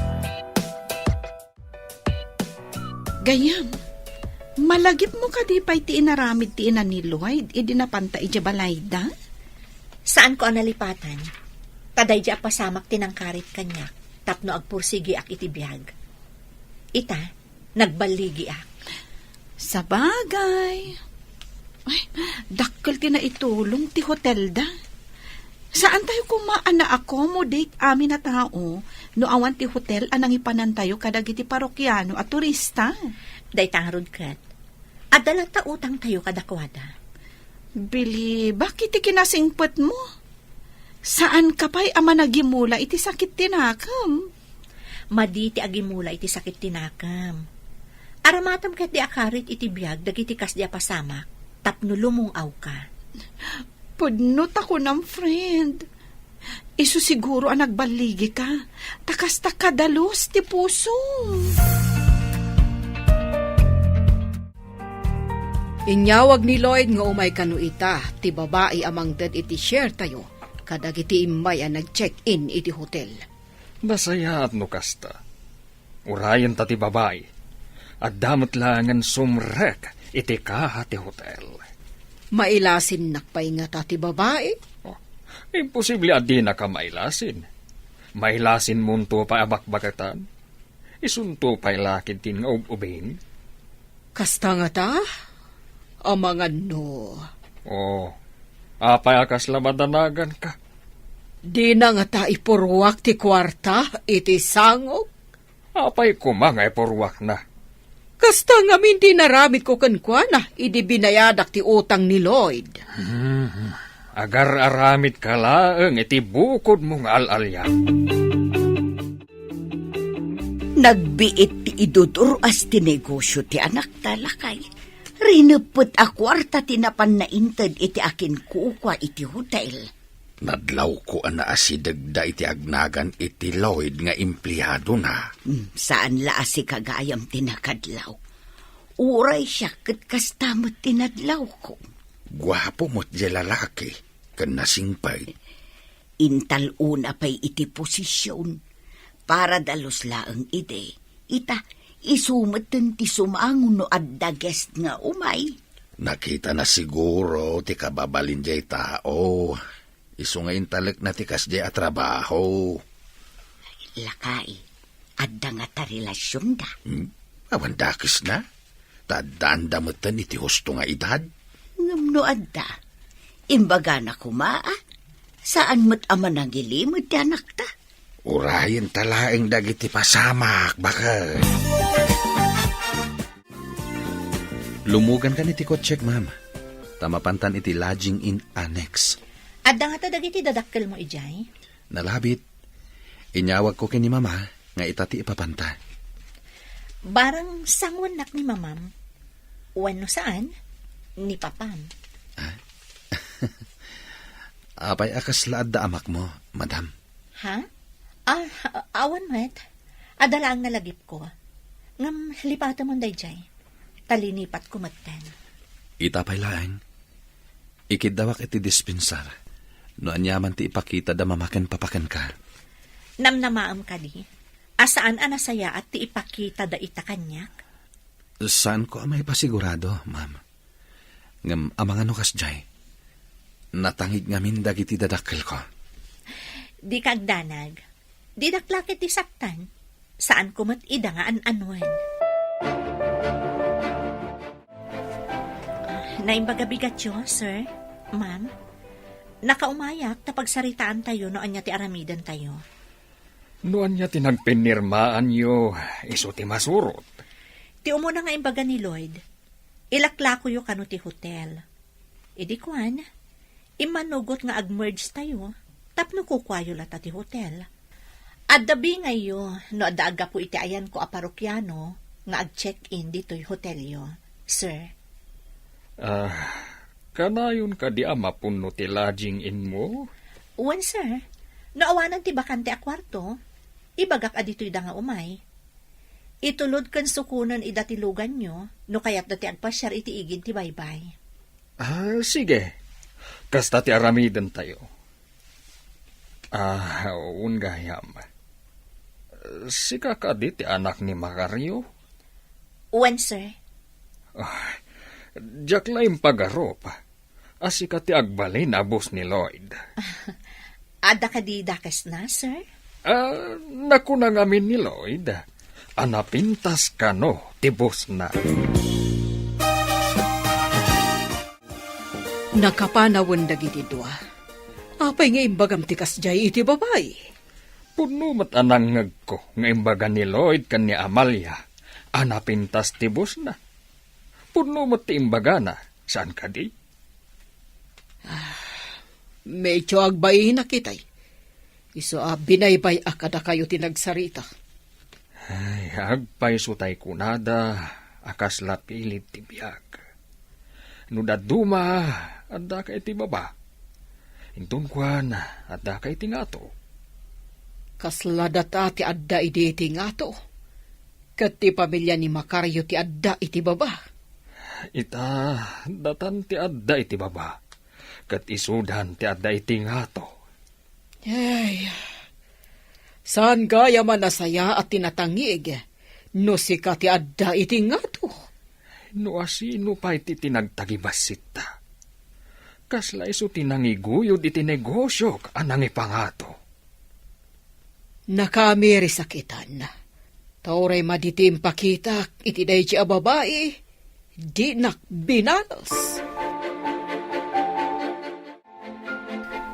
Gayyem, malagipmo kadi pay ti inaramid ti ina ni Lloyd idi napanta idiay balayda? Saanko a nalipatan. Ta daydi a pasamak ti nangkarit kaniak tapno agpursigiak iti biag. Ita, nagballigiak. Sabagay. Ay, dakkel ti naitulong ti hotelda. Saantayo koma a na-accommodate amin a tao no awan ti hotel a nangipanantayo kadagiti parokiano a turista. Dayta ngarud ket, adda latta utangtayo kadakuada. Bilibak iti kinasingpetmo. Saanka pay a managimula iti sakit ti nakem? Madi ti agimula iti sakit ti nakem. Aramatem ketdi a karit iti biag dagiti kasdi a pasamak tapno lumung-awka. Pudno ta kunam, friend. Isu siguro a nagballigika, ta kasta kadalus ti pusom. Inyawag ni Lloyd nga umay kano ita ti babai a mangted iti share tayo kadagiti immay a nag-check-in iti hotel. Nasayaat no kasta. Urayenta ti babai. Adda met laengen sumrek iti kaha ti hotel. Mailasinnak pay ngata ti babai? Oh, imposible a dinaka mailasin. Mailasinmonto pay a bakbaketan. Isunto pay la ketdin nga ub-ubing. Kasta ngata? Amangan no. Oh, apay a kasla madanaganka? Dina ngata ipurruak ti kuarta iti sangok? Apay koma nga ipurruakna? Kasta ngamin ti inaramidko kenkuana idi binayadak ti utang ni Lloyd. Hmm, agar-aramidka laeng iti bukodmo nga al-alian. Nagbiit ti idudur-as ti negosio ti anakta, lakay. Rineppet a kuarta ti napanna inted iti akinkukua iti hotel. Nadlawko a naasidegda iti agnagan iti Lloyd nga empleadona. Hmm, saan la a sika gayam ti nakadlaw. Uray siak ket kasta met ti nadlawko. Guapo met diay lalaki, ken nasingpet. Intal-ona pay iti posision. Para dalus laeng idi. Ita, isu metten ti sumango no adda guest nga umay. Nakitana siguro ti kababalin diay tao. Isu nga intalekna ti kasdiay a trabaho. Lakay, adda ngata relasionda? Hmm? Awan dakesna? Ta addaanda metten iti husto nga edad? Ngem no adda, imbagana koma, a? Saan met a manangilimed ti anakta? Urayenta laeng dagiti pasamak, baket. Lumugankan iti kotsek, ma'am. Ta mapantan iti lodging inn annex. Adda ngata dagiti dadakkelmo idiay? Nalabit. Inyawagko ken ni Mama nga ita ti ipapanta. Barang sanguennak ni Mamam, wenno saan, ni Papam. Ah? Apay a kasla adda amakmo, Madam? Ha? Ah, awan met. Adda laeng nalagipko. Ngem lipatemon daydiay. Ta linipatko metten. Ita pay laeng, ikiddawak iti dispensar no aniaman ti ipakita da Mama ken Papa kenka. Namnamaem kadi a saan a nasayaat ti ipakita da ita kaniak? Saanko a maipasigurado, ma'am. Ngem amangan no kasdiay, natangig ngamin dagiti dadakkelko. Dika agdanag. Didak la ket ti saktan. Saanko met ida nga an-anuen. Ah, naimbag a bigatyo, sir, ma'am. Nakaumayak ta pagsaritaantayo no ania ti aramidentayo. No ania ti nagpinirmaanyo, isu ti masurot. Ti umuna nga imbaga ni Lloyd, ilaklakoyo kano ti hotel. Idi kuan, immanugot nga ag-merge tayo, tapno kukuayo lata ti hotel. Adda bingayyo no adda aggapu iti ayanko a parokiano nga ag-check-in ditoy hotelyo, sir. Ah, kanayon kadi a mapunno ti lodging inmo? Wen, sir. No awanen ti bakante a kuarto, ibagak a ditoyda nga umay. Itulod ken sukonen ida ti luganyo no kayatda ti agpasiar iti igid ti baybay. Ah, sige. Kasta ti aramidentayo. Ah, wen gayam. Sika kadi ti anak ni Macario? Wen, sir. Ah, diak la impagarup a sika ti agbalin a boss ni Lloyd. Adda kadi dakesna, sir? Ah, nakuna ngamin ni Lloyd a napintas kano ti bossna. Nakapanawen dagiti dua. Apay nga imbagam ti kasdiay iti babai? Pudno met a nangngegko nga imbaga ni Lloyd ken ni Amalia a napintas ti bossna. Pudno met ti imbagana, saan kadi? Ah, medyo agbainak itay. Isu a binaybay-ak kadakayo ti nagsarita. Ay, agpayso tay kunada a kasla pilit ti biag. No dadduma, addaka iti baba. Inton kuan, addaka iti ngato. Kasla data ti adda idi iti ngato, ket ti pamilia ni Macario ti adda iti baba. Ita, datan ti adda iti baba, ket isudan ti adda iti ngato. Ay, saan gayam a nasayaat ti natangig no sika ti adda iti ngato? No asino pay ti tinagtagibasitta, kasla isu ti nangiguyod iti negosiok a nangipangato. Nakaamirisakitan. Ta uray madi ti impakitak iti daydi a babai, dinak binalos.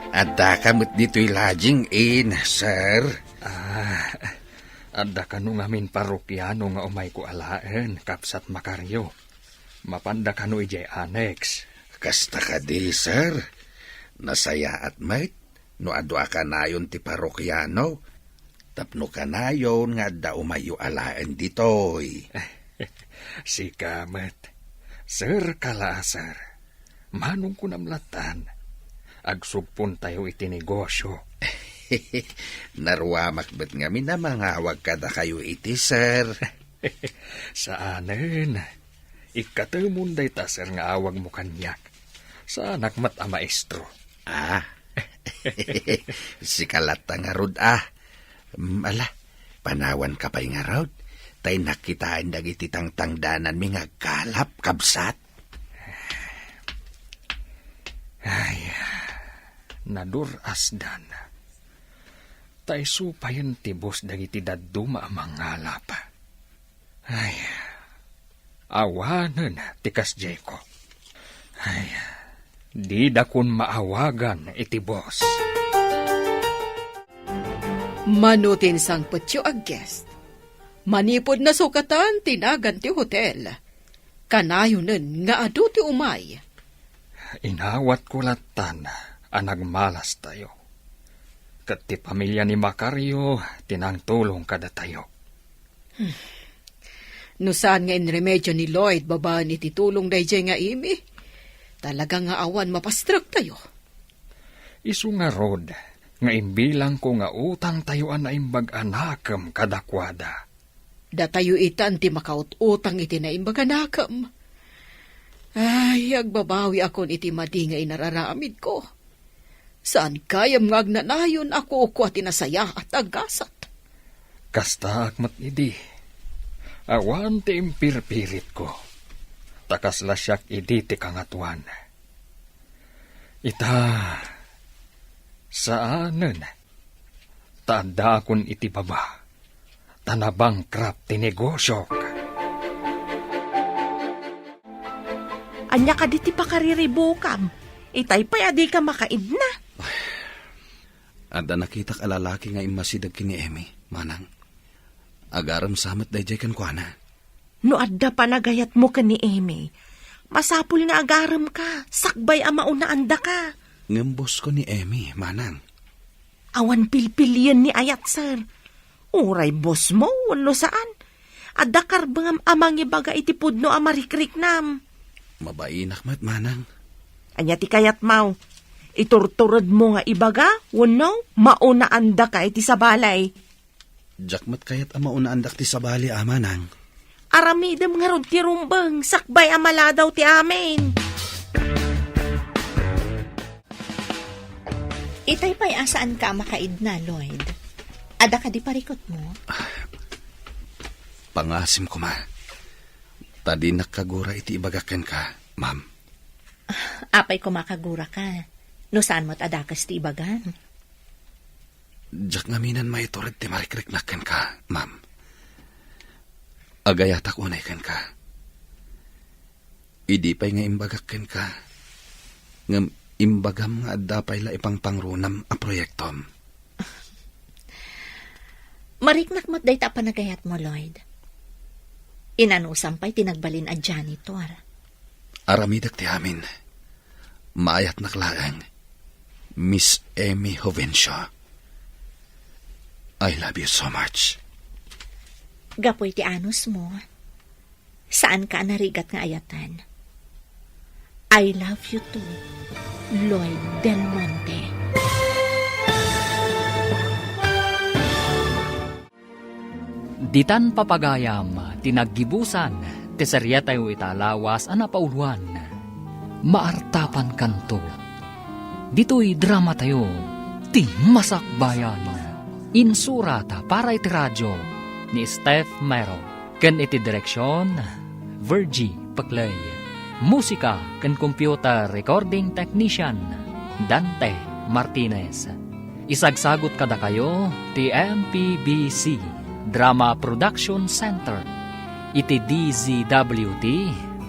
Addaka met ditoy lodging inn, sir? Ah, adda kano ngamin parokiano nga umayko alaen, Kabsat Macario. Mapanda kano idiay annex. Kasta kadi, sir. Nasayaat met no adu a kanayon ti parokiano. Tapno kanayon nga adda umayyo alaen ditoy. Sika met, sir ka la, sir. Manong kunam lattan, agsugpontayo iti negosio. Naruamak met ngamin a mangawag kadakayo iti sir. Saanen. Ikkatemon dayta, sir, nga awagmo kaniak. Saanak met a maestro. Ah. Sika latta ngarud, ah. Mm, ala, panawanka pay ngarud. Ta innak kitaen dagiti tangtangdananmi nga agkalap, kabsat. Ay, nadur-asdan. Ta isu payen ti boss dagiti dadduma a mangalap. Ay, awanen ti kasdiayko. Ay, didakon maawagan iti boss. Mano ti insangpetyo a guest? Manipud nasukatan ti nagan ti hotel, kanayonen nga adu ti umay. Inawatko lattan a nagmalastayo. Ket ti pamilia ni Macario ti nangtulong kadatayo. Hmm. No saan nga inremedyo ni Lloyd babaen iti tulong daydiay nga Amy, talaga nga awan mapastrektayo. Isu ngarud nga imbilangko nga utangtayo a naimbag a nakem kadakuada. Datayo itan ti makaut-utang iti naimbag a nakem. Ay, agbabawiakon iti madi nga inararamidko. Saan gayam nga agnanayon a kukua ti nasayaat a gasat. Kastaak met idi. Awan ti impirpiritko. Ta kasla siak idi ti kangatoan. Ita, saanen. Ta addaakon iti baba. Ta nabangkrap ti negosiok. Ania kadi ti pakariribukam? Itay pay a dika makaidna. Adda nakitak a lalaki nga immasideg ken ni Emmy, manang. Agarem sa met daydiay kenkuana. No adda panagayatmo ken ni Emmy, masapul nga agaremka, sakbay a maunaandaka. Ngem boss ko ni Emmy, manang. Awan pilpilien ni ayat, sir. Uray boss mo, wenno saan. Adda karbengam a mangibaga iti pudno a marikriknam. Mabainak met, manang. Ania ti kayatmo? Iturturedmo nga ibaga, wenno maunaandaka iti sabali? Diak met kayat a maunaandak ti sabali, Amanang. Aramidem ngarud ti rumbeng, sakbay a maladaw ti amin. Itay pay a saanka a makaidna, Lloyd. Adda kadi parikutmo? Pangasim koma. Ta dinak kagura iti ibagak kenka, ma'am. Apay koma kaguraka? No saan met a dakes ti ibagam? Diak ngamin a maitured ti marikriknak kenka, ma'am. Agayatak unay kenka. Idi pay nga imbagak kenka, ngem imbagam nga adda pay la ipangpangrunam a proyektom. Mariknak met dayta a panagayatmo, Lloyd. Inanusam pay ti nagbalin a janitor. Aramidek ti amin. Maayatnak laeng, Miss Amy Jovencio. I love you so much. Gapu iti anusmo, saanka a narigat nga ayaten. I love you too, Lloyd Del Monte. Ditan papagayam ti naggibusan ti serietayo ita a lawas a napauluan, Maartapankanto. Ditoy dramatayo, Ti Masakbayan. Insurat para iti radio ni Steph Mero ken iti direksion, Virgie Peclay. Musika ken computer recording technician, Dante Martinez. Isagsagut kadakayo ti M P B C Drama Production Center iti D Z W T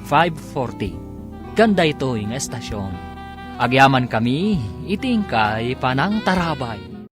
five forty. Ken daytoy nga estasion, agyamankami iti inkay panangtarabay.